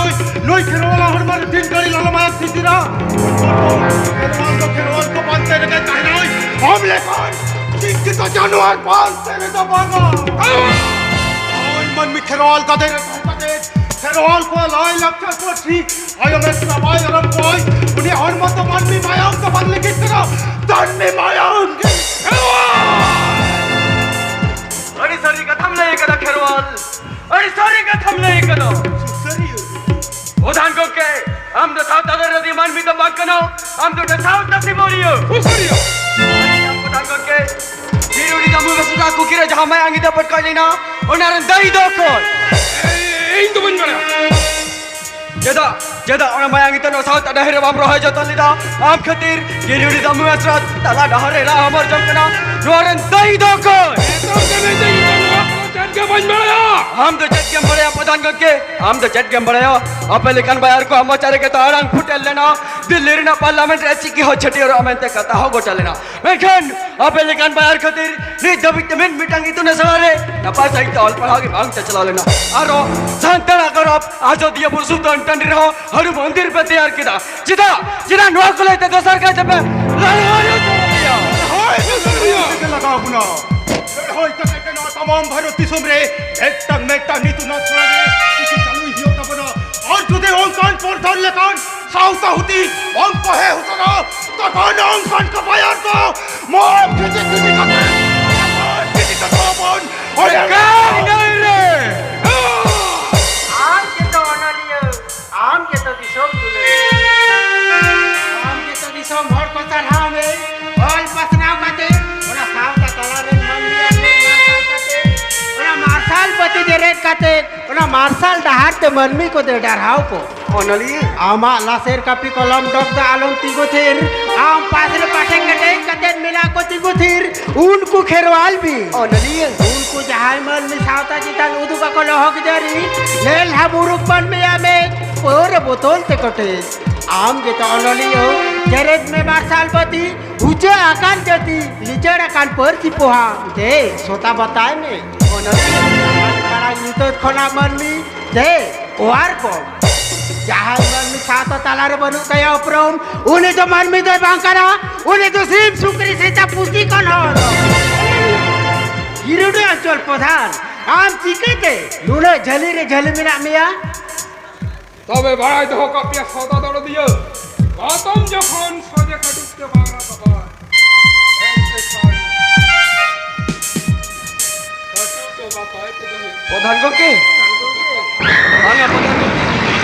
ᱱᱩᱭ ᱠᱷᱮᱨᱣᱟᱞ ᱦᱚᱲᱢᱚ ᱨᱮ ᱛᱤᱱ ᱜᱷᱟᱹᱲᱤ ᱞᱟᱞᱚ ᱢᱟᱭᱟᱝ ᱥᱤᱥᱤᱨᱟ᱾ ᱠᱷᱮᱨᱣᱟᱞ ᱫᱚ ᱠᱷᱮᱨᱣᱟᱞ ᱠᱚ ᱯᱟᱱᱛᱮ ᱨᱮᱜᱮ ᱛᱟᱦᱮᱱᱟᱭ᱾ ᱟᱢ ᱞᱮᱠᱟᱱ ᱥᱤᱠᱠᱷᱤᱛᱚ ᱡᱟᱱᱣᱟᱨ ᱯᱟᱱᱛᱮ ᱨᱮᱫᱚ ᱵᱟᱝᱟ᱾ ᱦᱳᱭ, ᱢᱟᱹᱱᱢᱤ ᱠᱷᱮᱨᱣᱟᱞ ᱜᱟᱫᱮᱞ ᱨᱮ ᱛᱟᱦᱮᱸ ᱠᱟᱛᱮ ᱠᱷᱮᱨᱣᱟᱞ ᱠᱚᱣᱟᱜ ᱞᱟᱭ ᱞᱟᱠᱪᱟᱨ ᱯᱟᱹᱨᱥᱤ ᱟᱭᱳ ᱢᱮᱥᱨᱟ ᱵᱟᱭ ᱟᱨᱚᱢ ᱠᱚᱭ, ᱩᱱᱤ ᱦᱚᱲᱢᱚ ᱫᱚ ᱢᱟᱹᱱᱢᱤ ᱢᱟᱭᱟᱢ ᱫᱚ ᱵᱟᱝ ᱞᱤᱸᱜᱤᱱ ᱠᱟᱱᱟ, ᱫᱟᱹᱱᱢᱤ ᱢᱟᱭᱟᱢ ᱜᱮ᱾ ᱟᱹᱰᱤ ᱥᱟᱹᱨᱤ ᱠᱟᱛᱷᱟᱢ ᱞᱟᱹᱭ ᱠᱟᱫᱟ ᱠᱷᱮᱨᱣᱟᱞ, ᱟᱹᱰᱤ ᱥᱟᱹᱨᱤ ᱠᱟᱛᱷᱟᱢ ᱞᱟᱹᱭ ᱠᱟᱫᱟ᱾ ᱥᱟᱹᱨᱤ᱾ ᱯᱨᱚᱫᱷᱟᱱ ᱜᱚᱢᱠᱮ, ᱟᱢ ᱫᱚ ᱥᱟᱶᱛᱟ ᱫᱚᱨᱚᱫᱤ ᱢᱟᱹᱱᱢᱤ ᱫᱚ ᱵᱟᱝ ᱠᱟᱱᱟ, ᱟᱢ ᱫᱚ ᱥᱟᱶᱛᱟ ᱥᱤᱢᱟᱹᱲᱤᱭᱟᱹ᱾ ᱥᱩᱥᱟᱹᱨᱤᱭᱟᱹ᱾ ᱯᱨᱚᱫᱷᱟᱱ ᱜᱚᱢᱠᱮ, ᱡᱤᱨᱩᱰᱤ ᱫᱟᱢᱩ ᱵᱮᱥᱨᱟ ᱠᱩᱠᱤ ᱨᱮ ᱡᱟᱦᱟᱸ ᱢᱟᱭᱟᱝ ᱤᱫᱟᱹ ᱯᱚᱴᱠᱚᱡ ᱞᱮᱱᱟ, ᱚᱱᱟ ᱨᱮᱱ ᱫᱟᱹᱭᱤ ᱫᱚ ᱚᱠᱚᱭ? ᱤᱧ ᱫᱚ ᱵᱟᱹᱧ ᱵᱟᱲᱟᱭᱟ᱾ ᱪᱮᱫᱟᱜ, ᱪᱮᱫᱟᱜ ᱚᱱᱟ ᱢᱟᱭᱟᱝ ᱤᱛᱟᱹ ᱱᱚᱣᱟ ᱥᱟᱶᱛᱟ ᱰᱟᱹᱦᱤ ᱨᱮ ᱵᱟᱢ ᱨᱚᱦᱚᱭ ᱡᱚᱛᱚᱱ ᱞᱮᱫᱟ? ᱟᱢ ᱠᱷᱟᱹᱛᱤᱨ ᱡᱤᱨᱩᱰᱤ ᱫᱟᱢᱩ ᱵᱮᱥᱨᱟ ᱛᱟᱞᱟ ᱰᱟᱦᱟᱨ ᱨᱮ ᱨᱟᱜ ᱦᱚᱢᱚᱨ ᱡᱚᱝ ᱠᱟᱱᱟ᱾ ᱱᱚᱣᱟ ᱨᱮᱱ ᱫᱟᱹᱭᱤ ᱫᱚ ᱚᱠᱚᱭ? ᱮᱛᱚᱢ ᱠᱟᱹᱱᱟᱹᱧ ᱡᱮ ᱤᱧ ᱫᱚ ᱱᱚᱣᱟ ᱠᱚᱫᱚ ᱪᱮᱫ ᱜᱮ ᱵᱟᱹᱧ ᱵᱟᱲᱟᱭᱟ᱾ ᱟᱢ ᱫᱚ ᱪᱮᱫ ᱜᱮᱢ ᱵᱟᱲᱟᱭᱟ ᱯᱨᱚᱫᱷᱟᱱ ᱜᱚᱢᱠᱮ? ᱟᱢ ᱫᱚ ᱪᱮᱫ ᱜᱮᱢ ᱵᱟᱲᱟᱭᱟ? ᱟᱯᱮ ᱞᱮᱠᱟᱱ ᱵᱟᱭᱟᱨ ᱠᱚᱣᱟᱜ ᱢᱚᱪᱟ ᱨᱮᱜᱮ ᱛᱚ ᱟᱲᱟᱝ ᱯᱷᱩᱴᱮᱞ ᱞᱮᱱᱟ, ᱫᱤᱞᱞᱤ ᱨᱮᱱᱟᱜ ᱯᱟᱨᱞᱟᱢᱮᱱᱴ ᱨᱮ ᱪᱤᱠᱤ ᱦᱚᱸ ᱪᱷᱟᱹᱴᱭᱟᱹᱨᱚᱜᱼᱟ ᱢᱮᱱᱛᱮ ᱠᱟᱛᱷᱟ ᱦᱚᱸ ᱜᱚᱴᱟ ᱞᱮᱱᱟ᱾ ᱢᱮᱱᱠᱷᱟᱱ ᱟᱯᱮ ᱞᱮᱠᱟᱱ ᱵᱟᱭᱟᱨ ᱠᱷᱟᱹᱛᱤᱨ ᱱᱤᱛ ᱫᱷᱟᱹᱵᱤᱡ ᱛᱮ ᱢᱤᱫ ᱢᱤᱫᱴᱟᱝ ᱤᱛᱩᱱ ᱟᱥᱲᱟ ᱨᱮ ᱱᱟᱯᱟᱭ ᱥᱟᱺᱦᱤᱡ ᱛᱮ ᱚᱞ ᱯᱟᱲᱦᱟᱣ ᱜᱮ ᱵᱟᱝ ᱪᱟᱪᱞᱟᱣ ᱞᱮᱱᱟ᱾ ᱟᱨᱚ ᱥᱟᱱᱛᱟᱲᱟᱜ ᱜᱚᱨᱚᱵᱽ ᱟᱡᱚᱫᱤᱭᱟᱹ ᱵᱩᱨᱩ ᱥᱩᱛᱟᱹᱱ ᱴᱟᱺᱰᱤ ᱨᱮᱦᱚᱸ ᱦᱟᱹᱲᱩ ᱢᱚᱱᱫᱤᱨ ᱯᱮ ᱛᱮᱭᱟᱨ ᱠᱮᱫᱟ᱾ ᱪᱮᱫᱟᱜ? ᱪᱮᱫᱟᱜ ᱱᱚᱣᱟ ᱠᱚ ᱞᱟᱹᱭᱛᱮ ᱫᱚᱥᱟᱨ ᱠᱟᱭᱛᱮ ᱯᱮ ᱞᱟᱹᱲᱦᱟᱹᱭ ᱦᱚᱪᱚᱭᱮᱫ ᱞᱮᱭᱟ? ᱦᱳᱭ, ᱞᱟᱹᱲᱦᱟᱹᱭ ᱛᱮᱜᱮ ᱞᱟᱜᱟᱣ ᱵᱚᱱᱟ᱾ ᱞᱟᱹᱲᱦᱟᱹᱭ ᱠᱟᱛᱮ ᱜᱮ ᱱᱚᱣᱟ ᱛᱟᱢᱟᱢ ᱵᱷᱟᱨᱚᱛ ᱫᱤᱥᱚᱢ ᱨᱮ ᱢᱤᱫᱴᱟᱝ ᱢᱤᱫᱴᱟᱝ ᱤᱛᱩᱱ ᱟᱥᱲᱟ ᱨᱮ ᱪᱤᱠᱤ ᱪᱟᱹᱞᱩᱭ ᱦᱩᱭᱩᱜ ᱛᱟᱵᱚᱱᱟ᱾ ᱟᱨ ᱡᱩᱫᱤ ᱚᱱᱠᱟᱱ ᱯᱨᱚᱫᱷᱟᱱ ᱞᱮᱠᱟᱱ ᱥᱟᱶᱛᱟ ᱦᱩᱫᱤᱥ ᱵᱟᱝ ᱠᱚ ᱦᱮᱡ ᱦᱚᱪᱚᱱᱟ, ᱛᱚᱠᱷᱚᱱ ᱚᱱᱠᱟᱱ ᱠᱚ ᱵᱟᱭᱟᱨ ᱠᱚ ᱢᱚᱡᱽ ᱜᱮ ᱪᱤᱠᱤ ᱠᱟᱛᱮ ᱢᱚᱡᱽ ᱜᱮ ᱪᱤᱠᱤ ᱠᱟᱛᱮ ᱵᱚᱱ ᱚᱸᱰᱮ ᱠᱟᱱ ᱜᱟᱹᱭ ᱨᱮ᱾ ᱟᱨ ᱡᱚᱛᱚ ᱚᱱᱚᱞᱤᱭᱟᱹ ᱠᱟᱛᱮ ᱚᱱᱟ ᱢᱟᱨᱥᱟᱞ ᱰᱟᱦᱟᱨ ᱛᱮ ᱢᱟᱹᱱᱢᱤ ᱠᱚ ᱫᱮ ᱰᱟᱨᱦᱟᱣ ᱠᱚ᱾ ᱚᱱᱚᱞᱤᱭᱟᱹ᱾ ᱟᱢᱟᱜ ᱞᱟᱥᱮᱨ ᱠᱟᱹᱯᱤ ᱠᱚᱞᱚᱢ ᱰᱚᱜᱽ ᱫᱚ ᱟᱞᱚᱢ ᱛᱤᱸᱜᱩ ᱛᱷᱤᱨ᱾ ᱟᱢ ᱯᱟᱥ ᱨᱮ ᱯᱟᱴᱷᱮ ᱠᱮᱴᱮᱡ ᱠᱟᱛᱮ ᱢᱮᱱᱟᱜ ᱠᱚ ᱛᱤᱸᱜᱩ ᱛᱷᱤᱨ᱾ ᱩᱱᱠᱩ ᱠᱷᱮᱨᱣᱟᱞ ᱵᱤᱱ᱾ ᱚᱱᱚᱞᱤᱭᱟᱹ᱾ ᱩᱱᱠᱩ ᱡᱟᱦᱟᱸᱭ ᱢᱟᱹᱱᱢᱤ ᱥᱟᱶᱛᱟ ᱪᱮᱛᱟᱱ ᱩᱫᱩᱜ ᱟᱠᱚ ᱞᱚᱦᱚᱠ ᱡᱟᱹᱨᱤ, ᱧᱮᱞ ᱦᱟᱢᱩᱨᱩᱠ ᱢᱟᱹᱱᱢᱤᱭᱟᱜ ᱢᱮᱫ ᱯᱟᱹᱣᱨᱟᱹ ᱵᱳᱛᱚᱞ ᱛᱮ ᱠᱚᱴᱮᱡ᱾ ᱟᱢ ᱜᱮᱛᱚ ᱚᱱᱚᱞᱤᱭᱟᱹ, ᱡᱮᱨᱮᱫ ᱢᱮ ᱢᱟᱨᱥᱟᱞ ᱵᱟᱹᱛᱤ, ᱩᱪᱟᱹᱲ ᱟᱠᱟᱱ ᱡᱟᱹᱛᱤ, ᱞᱤᱪᱟᱹᱲ ᱟᱠᱟᱱ ᱯᱟᱹᱨᱥᱤ ᱯᱚᱦᱟ᱾ ᱫᱮ, ᱥᱚᱛᱟ ᱵᱟᱛᱟᱭ ᱢᱮ᱾ ᱚᱱᱚᱞᱤᱭᱟᱹ, ᱢᱟᱨᱟᱝ ᱧᱩᱛᱟᱹᱛ ᱠᱷᱚᱱᱟᱜ ᱢᱟᱹᱱᱢᱤ, ᱫᱮ, ᱚᱣᱟᱨ ᱠᱚᱢ᱾ ᱡᱟᱦᱟᱸᱭ ᱢᱟᱹᱱᱢᱤ ᱥᱟᱶᱛᱟ ᱛᱟᱞᱟᱨᱮ ᱵᱟᱹᱱᱩᱜ ᱛᱟᱭᱟ ᱩᱯᱨᱩᱢ, ᱩᱱᱤ ᱫᱚ ᱢᱟᱹᱱᱢᱤ ᱫᱚᱭ ᱵᱟᱝ ᱠᱟᱱᱟ᱾ ᱩᱱᱤ ᱫᱚ ᱥᱤᱢ, ᱥᱩᱠᱨᱤ, ᱥᱮᱛᱟ, ᱯᱩᱥᱤ ᱠᱷᱚᱱ ᱦᱚᱸ ᱟᱫᱚ᱾ ᱜᱤᱨᱩᱰᱤ ᱚᱧᱪᱚᱞ ᱯᱨᱚᱫᱷᱟᱱ, ᱟᱢ ᱪᱤᱠᱟᱹᱛᱮ ᱱᱩᱱᱟᱹᱜ ᱡᱷᱟᱹᱞᱤ ᱨᱮ ᱡᱷᱟᱹᱞᱤ ᱢᱮᱱᱟᱜ ᱢᱮᱭᱟ? ᱛᱚᱵᱮ ᱵᱟᱲᱟᱭ ᱫᱚᱦᱚ ᱠᱟᱜ ᱯᱮᱭᱟ ᱥᱟᱶᱛᱟ ᱫᱚᱲᱚᱫᱤᱭᱟᱹ, ᱜᱚᱛᱚᱢ ᱡᱚᱠᱷᱚᱱ ᱥᱚᱡᱮ ᱠᱟᱹᱴᱩᱵ ᱛᱮ ᱵᱟᱝ ᱨᱟᱠᱟᱵᱟ, ᱮᱱᱛᱮ ᱠᱷᱟᱱ ᱠᱟᱹᱴᱩᱵ ᱛᱮ ᱵᱟᱯᱟᱭ ᱛᱮ ᱫᱚ ᱦᱩᱭᱩᱜ᱾ ᱯᱨᱚᱫᱷᱟᱱ ᱜᱚᱢᱠᱮ, ᱵᱟᱝᱟ ᱯᱨᱚᱫᱷᱟᱱ ᱜᱚᱢᱠᱮ,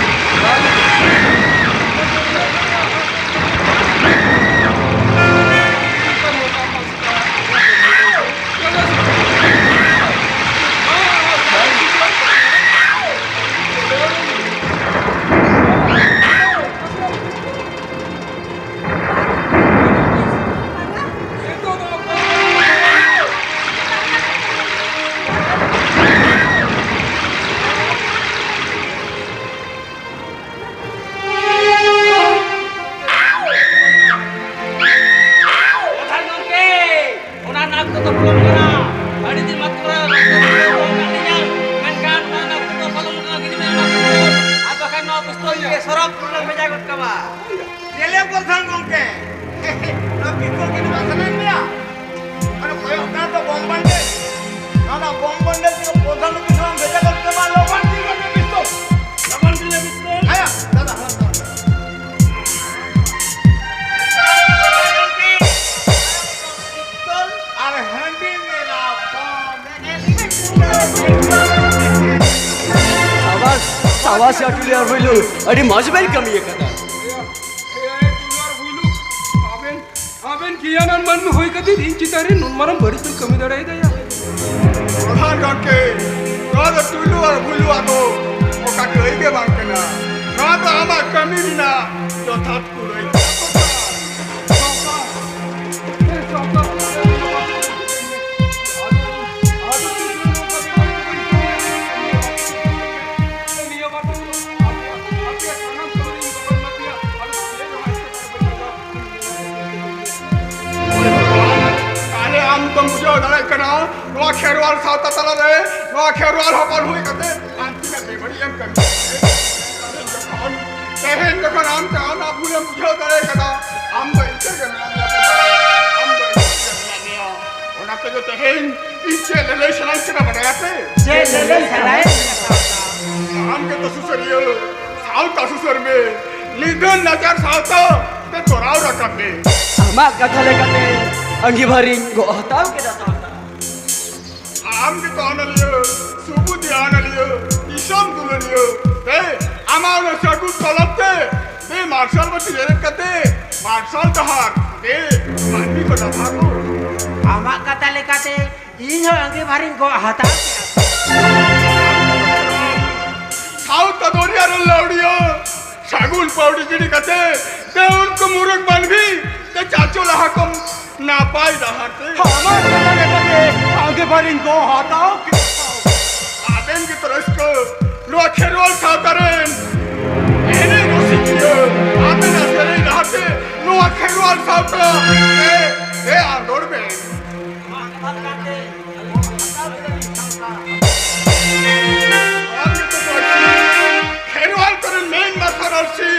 ᱵᱟᱝᱟ᱾ ᱯᱨᱚᱫᱷᱟᱱ ᱜᱚᱢᱠᱮ, ᱚᱱᱟ ᱨᱮᱱᱟᱜ ᱚᱠᱛᱚ ᱫᱚ ᱯᱚᱞᱚᱢ ᱠᱟᱱᱟ᱾ ᱟᱹᱰᱤ ᱫᱤᱱ ᱢᱟᱛᱠᱚᱢ ᱨᱮ ᱵᱟᱠᱚ ᱫᱚᱦᱚ ᱟᱠᱟᱫ ᱞᱤᱧᱟ, ᱢᱮᱱᱠᱷᱟᱱ ᱚᱱᱟ ᱨᱮᱱᱟᱜ ᱚᱠᱛᱚ ᱫᱚ ᱯᱚᱞᱚᱢ ᱠᱟᱱᱟ, ᱜᱤᱰᱤ ᱢᱮ ᱚᱱᱟ ᱯᱤᱥᱛᱚᱞ᱾ ᱟᱨ ᱵᱟᱠᱷᱟᱱ ᱱᱚᱣᱟ ᱯᱤᱥᱛᱚᱞ ᱜᱮ ᱥᱚᱨᱚᱜ ᱯᱩᱨᱤ ᱨᱮ ᱵᱷᱮᱡᱟ ᱜᱚᱫ ᱠᱟᱢᱟ᱾ ᱧᱮᱞᱮ ᱯᱨᱚᱫᱷᱟᱱ ᱜᱚᱢᱠᱮ, ᱱᱚᱣᱟ ᱯᱤᱥᱛᱚᱞ ᱜᱤᱰᱤ ᱵᱟᱝ ᱥᱟᱱᱟᱭᱮᱫ ᱢᱮᱭᱟ? ᱟᱨ ᱠᱚᱭᱚᱜ ᱠᱟᱱ ᱫᱚ ᱵᱚᱢ ᱵᱟᱱᱰᱮᱞ᱾ ᱱᱚᱣᱟ ᱵᱚᱢ ᱵᱟᱱᱰᱮᱞ ᱛᱮᱜᱮ ᱯᱨᱚᱫᱷᱟᱱ ᱚᱯᱷᱤᱥ ᱨᱮᱢ ᱵᱷᱮᱡᱟ ᱜᱚᱫ ᱠᱟᱢᱟ, ᱞᱚᱜᱚᱱ ᱛᱮᱜᱮ ᱯᱤᱥᱛᱚᱞ᱾ ᱞᱚᱜᱚᱱ ᱛᱮᱜᱮ ᱯᱤᱥᱛᱚᱞ᱾ ᱦᱮᱸ, ᱫᱟᱫᱟ, ᱦᱮᱸ, ᱫᱟᱫᱟ᱾ ᱟᱨ ᱦᱟᱺᱰᱤ ᱢᱮᱞᱟ ᱠᱚ᱾ ᱥᱟᱵᱟᱥ, ᱥᱟᱵᱟᱥ ᱭᱟ ᱴᱩᱞᱤ ᱟᱨ ᱯᱩᱭᱞᱩ, ᱟᱹᱰᱤ ᱢᱚᱡᱽ ᱵᱮᱱ ᱠᱟᱹᱢᱤ ᱟᱠᱟᱫᱟ᱾ ᱮ, ᱮ, ᱴᱩᱞᱤ ᱟᱨ ᱯᱩᱭᱞᱩ, ᱟᱵᱮᱱ, ᱟᱵᱮᱱ ᱜᱮᱭᱟᱱᱟᱱ ᱢᱟᱹᱱᱢᱤ ᱦᱩᱭ ᱠᱟᱛᱮ ᱤᱧ ᱪᱮᱛᱟᱱ ᱨᱮ ᱱᱩᱱ ᱢᱟᱨᱟᱝ ᱵᱟᱹᱲᱤᱡ ᱵᱮᱱ ᱠᱟᱹᱢᱤ ᱫᱟᱲᱮᱭᱟᱫᱟ ᱭᱟ᱾ ᱯᱨᱚᱫᱷᱟᱱ ᱜᱚᱢᱠᱮ, ᱱᱚᱣᱟ ᱫᱚ ᱴᱩᱞᱩ ᱟᱨ ᱵᱷᱩᱞᱩᱣᱟᱜ ᱫᱚ ᱚᱠᱟ ᱠᱟᱹᱭ ᱜᱮ ᱵᱟᱝ ᱠᱟᱱᱟ᱾ ᱱᱚᱣᱟ ᱫᱚ ᱟᱢᱟᱜ ᱠᱟᱹᱢᱤ ᱨᱮᱱᱟᱜ ᱡᱚᱛᱷᱟᱛ ᱠᱩᱲᱟᱹᱭ ᱠᱟᱱᱟ᱾ ᱛᱟᱦᱞᱮ ᱟᱢ ᱫᱚᱢ ᱵᱩᱡᱷᱟᱹᱣ ᱫᱟᱲᱮᱭᱟᱜ ᱠᱟᱱᱟ, ᱱᱚᱣᱟ ᱠᱷᱮᱨᱣᱟᱞ ᱥᱟᱶᱛᱟ ᱛᱟᱞᱟᱨᱮ ᱱᱚᱣᱟ ᱠᱷᱮᱨᱣᱟᱞ ᱦᱚᱯᱚᱱ ᱦᱩᱭ ᱠᱟᱛᱮ ᱟᱢ ᱛᱤᱱᱟᱹᱜ ᱵᱮᱵᱟᱹᱲᱤᱡ ᱮᱢ ᱠᱟᱹᱢᱤ ᱠᱮᱫᱟ᱾ ᱛᱮᱦᱮᱧ ᱡᱚᱠᱷᱚᱱ, ᱛᱮᱦᱮᱧ ᱡᱚᱠᱷᱚᱱ ᱟᱢ ᱛᱮ ᱚᱱᱟ ᱵᱷᱩᱞᱮᱢ ᱵᱩᱡᱷᱟᱹᱣ ᱫᱟᱲᱮ ᱠᱟᱫᱟ, ᱟᱢ ᱫᱚ ᱤᱱᱠᱟᱹ ᱜᱮ ᱢᱮᱱᱟᱜ ᱢᱮᱭᱟ, ᱟᱢ ᱫᱚ ᱤᱱᱠᱟᱹ ᱜᱮ ᱢᱮᱱᱟᱜ ᱢᱮᱭᱟ᱾ ᱚᱱᱟ ᱛᱮᱜᱮ ᱛᱮᱦᱮᱧ ᱤᱧ ᱪᱮᱫ ᱞᱟᱹᱞᱟᱹᱭ ᱥᱟᱱᱟᱧ ᱠᱟᱱᱟ ᱵᱟᱰᱟᱭᱟᱯᱮ? ᱪᱮᱫ ᱞᱟᱹᱞᱟᱹᱭ ᱥᱟᱱᱟᱭᱮᱫ ᱢᱮᱭᱟ ᱥᱟᱶᱛᱟ? ᱟᱢ ᱜᱮᱛᱚ ᱥᱩᱥᱟᱹᱨᱤᱭᱟᱹ, ᱥᱟᱶᱛᱟ ᱥᱩᱥᱟᱹᱨ ᱢᱮ, ᱱᱤᱫᱷᱟᱹᱱ ᱱᱟᱪᱟᱨ ᱥᱟᱶᱛᱟ ᱛᱮ ᱛᱚᱨᱟᱣ ᱨᱟᱠᱟᱵ ᱢᱮ᱾ ᱟᱢᱟᱜ ᱠᱟᱛᱷᱟ ᱞᱮᱠᱟᱛᱮ ᱟᱸᱜᱤᱵᱷᱟᱨᱤᱧ ᱜᱚᱜ ᱦᱟᱛᱟᱣ ᱠᱮᱫᱟ ᱥᱟᱶᱛᱟ᱾ ᱟᱢ ᱜᱮᱛᱚ ᱚᱱᱚᱞᱤᱭᱟᱹ, ᱥᱩᱵᱩᱫᱷᱤ ᱚᱱᱚᱞᱤᱭᱟᱹ, ᱫᱤᱥᱚᱢ ᱫᱩᱞᱟᱹᱲᱤᱭᱟᱹ᱾ ᱮ, ᱟᱢᱟᱜ ᱚᱱᱟ ᱥᱟᱹᱜᱩᱱ ᱠᱚᱞᱚᱢ ᱛᱮ ᱵᱮ ᱢᱟᱨᱥᱟᱞ ᱵᱟᱹᱛᱤ ᱡᱮᱨᱮᱫ ᱠᱟᱛᱮ ᱢᱟᱨᱥᱟᱞ ᱰᱟᱦᱟᱨ ᱫᱮ ᱢᱟᱹᱱᱢᱤ ᱠᱚ ᱰᱟᱦᱟᱨ ᱠᱚ᱾ ᱟᱢᱟᱜ ᱠᱟᱛᱷᱟ ᱞᱮᱠᱟᱛᱮ ᱤᱧ ᱦᱚᱸ ᱟᱸᱜᱤᱵᱷᱟᱨᱤᱧ ᱜᱚᱜ ᱦᱟᱛᱟᱣ ᱠᱮᱫᱟ᱾ ᱥᱟᱶᱛᱟ ᱫᱚᱨᱭᱟ ᱨᱮ ᱞᱟᱹᱣᱲᱤᱭᱟᱹ ᱥᱟᱹᱜᱩᱱ ᱯᱟᱹᱣᱲᱤ ᱜᱤᱰᱤ ᱠᱟᱛᱮ ᱛᱮ ᱩᱱᱠᱩ ᱢᱩᱨᱩᱠ ᱢᱟᱹᱱᱢᱤ ᱛᱮ ᱪᱟᱪᱳ ᱞᱟᱦᱟ ᱠᱚᱢ ᱱᱟᱯᱟᱭ ᱰᱟᱦᱟᱨ ᱛᱮ᱾ ᱟᱢᱟᱜ ᱠᱟᱛᱷᱟ ᱞᱮᱠᱟᱛᱮ ᱟᱸᱜᱤᱵᱷᱟᱨᱤᱧ ᱜᱚᱜ ᱦᱟᱛᱟᱣ ᱠᱮᱫᱟ᱾ ᱟᱵᱮᱱ ᱜᱮ ᱛᱚ ᱨᱟᱹᱥᱠᱟᱹ ᱱᱚᱣᱟ ᱠᱷᱮᱨᱣᱟᱞ ᱥᱟᱶᱛᱟ ᱨᱮᱱ ᱮᱱᱮᱡ ᱨᱩᱥᱤᱠᱤᱭᱟᱹ, ᱟᱵᱮᱱᱟᱜ ᱥᱮᱨᱮᱧ ᱨᱟᱦᱟᱛᱮ ᱱᱚᱣᱟ ᱠᱷᱮᱨᱣᱟᱞ ᱥᱟᱶᱛᱟ ᱮ, ᱮ ᱟᱸᱫᱳᱲ ᱵᱮᱱ᱾ ᱠᱷᱮᱨᱣᱟᱞ ᱠᱚᱨᱮᱱ ᱢᱮᱱ ᱢᱟᱨᱥᱟᱞ ᱟᱹᱨᱥᱤ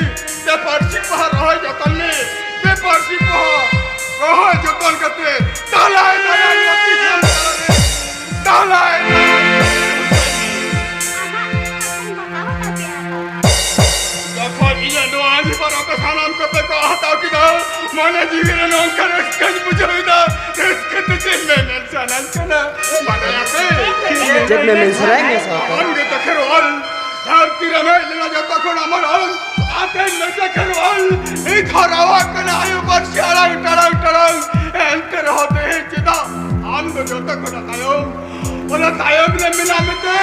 ᱛᱮ ᱯᱟᱹᱨᱥᱤ ᱯᱚᱦᱟ ᱨᱚᱦᱚᱭ ᱡᱚᱛᱚᱱ ᱢᱮ᱾ ᱛᱮ ᱯᱟᱹᱨᱥᱤ ᱯᱚᱦᱟ ᱨᱚᱦᱚᱭ ᱡᱚᱛᱚᱱ ᱠᱟᱛᱮ ᱫᱟᱞᱟᱭ ᱫᱟᱞᱟᱭ ᱢᱟᱹᱛᱤ ᱥᱟᱱᱛᱟᱲ ᱨᱮ ᱫᱟᱞᱟᱭ ᱫᱟᱞᱟᱭ᱾ ᱡᱚᱠᱷᱚᱱ ᱤᱧᱟᱹᱜ ᱱᱚᱣᱟ ᱟᱹᱰᱤ ᱵᱟᱨ ᱟᱯᱮ ᱥᱟᱱᱟᱢ ᱠᱚᱯᱮ ᱠᱚ ᱦᱟᱛᱟᱣ ᱠᱮᱫᱟ, ᱢᱚᱱᱮ ᱡᱤᱣᱤ ᱨᱮ ᱱᱚᱝᱠᱟ ᱨᱟᱹᱥᱠᱟᱹᱧ ᱵᱩᱡᱷᱟᱹᱣ ᱮᱫᱟ, ᱨᱟᱹᱥᱠᱟᱹ ᱛᱮ ᱪᱮᱫ ᱢᱮ ᱢᱮᱱ ᱥᱟᱱᱟᱧ ᱠᱟᱱᱟ, ᱵᱟᱰᱟᱭᱟᱯᱮ? ᱪᱮᱫ ᱢᱮ ᱢᱮᱱ ᱥᱟᱱᱟᱭᱮᱫ ᱢᱮᱭᱟ ᱥᱟᱶᱛᱟ? ᱟᱢ ᱜᱮ ᱛᱚ ᱠᱷᱮᱨᱣᱟᱞ, ᱫᱷᱟᱹᱨᱛᱤ ᱨᱮᱢ ᱦᱮᱡ ᱞᱮᱱᱟ ᱡᱚᱛᱚ ᱠᱷᱚᱱ ᱟᱢᱟᱨ ᱟᱢ, ᱟᱛᱮᱱ ᱢᱮᱥᱟ ᱠᱷᱮᱨᱣᱟᱞ, ᱤᱧ ᱦᱚᱨᱟᱣᱟᱜ ᱠᱟᱱᱟ ᱟᱭᱳ ᱯᱟᱹᱨᱥᱤ ᱟᱲᱟᱝ ᱴᱟᱲᱟᱝ ᱴᱟᱲᱟᱝ, ᱮᱱᱛᱮ ᱨᱮᱦᱚᱸ ᱛᱮᱦᱮᱧ ᱪᱮᱫᱟᱜ ᱟᱢ ᱫᱚ ᱡᱚᱛᱚ ᱠᱷᱚᱱᱟᱜ ᱛᱟᱭᱚᱢ? ᱚᱱᱟ ᱛᱟᱭᱚᱢ ᱨᱮ ᱢᱮᱱᱟᱜ ᱢᱮᱛᱮ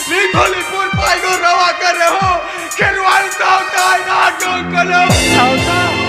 ᱱᱤᱛ ᱦᱚᱸ ᱞᱤᱯᱩᱨ ᱯᱟᱭᱜᱚ ᱨᱟᱣᱟ ᱠᱟᱱ ᱨᱮᱦᱚᱸ ᱠᱷᱮᱨᱣᱟᱞ ᱥᱟᱶᱛᱟ ᱟᱭᱢᱟ ᱦᱟᱴᱚᱝ ᱠᱟᱱᱟ᱾ ᱥᱟᱶᱛᱟ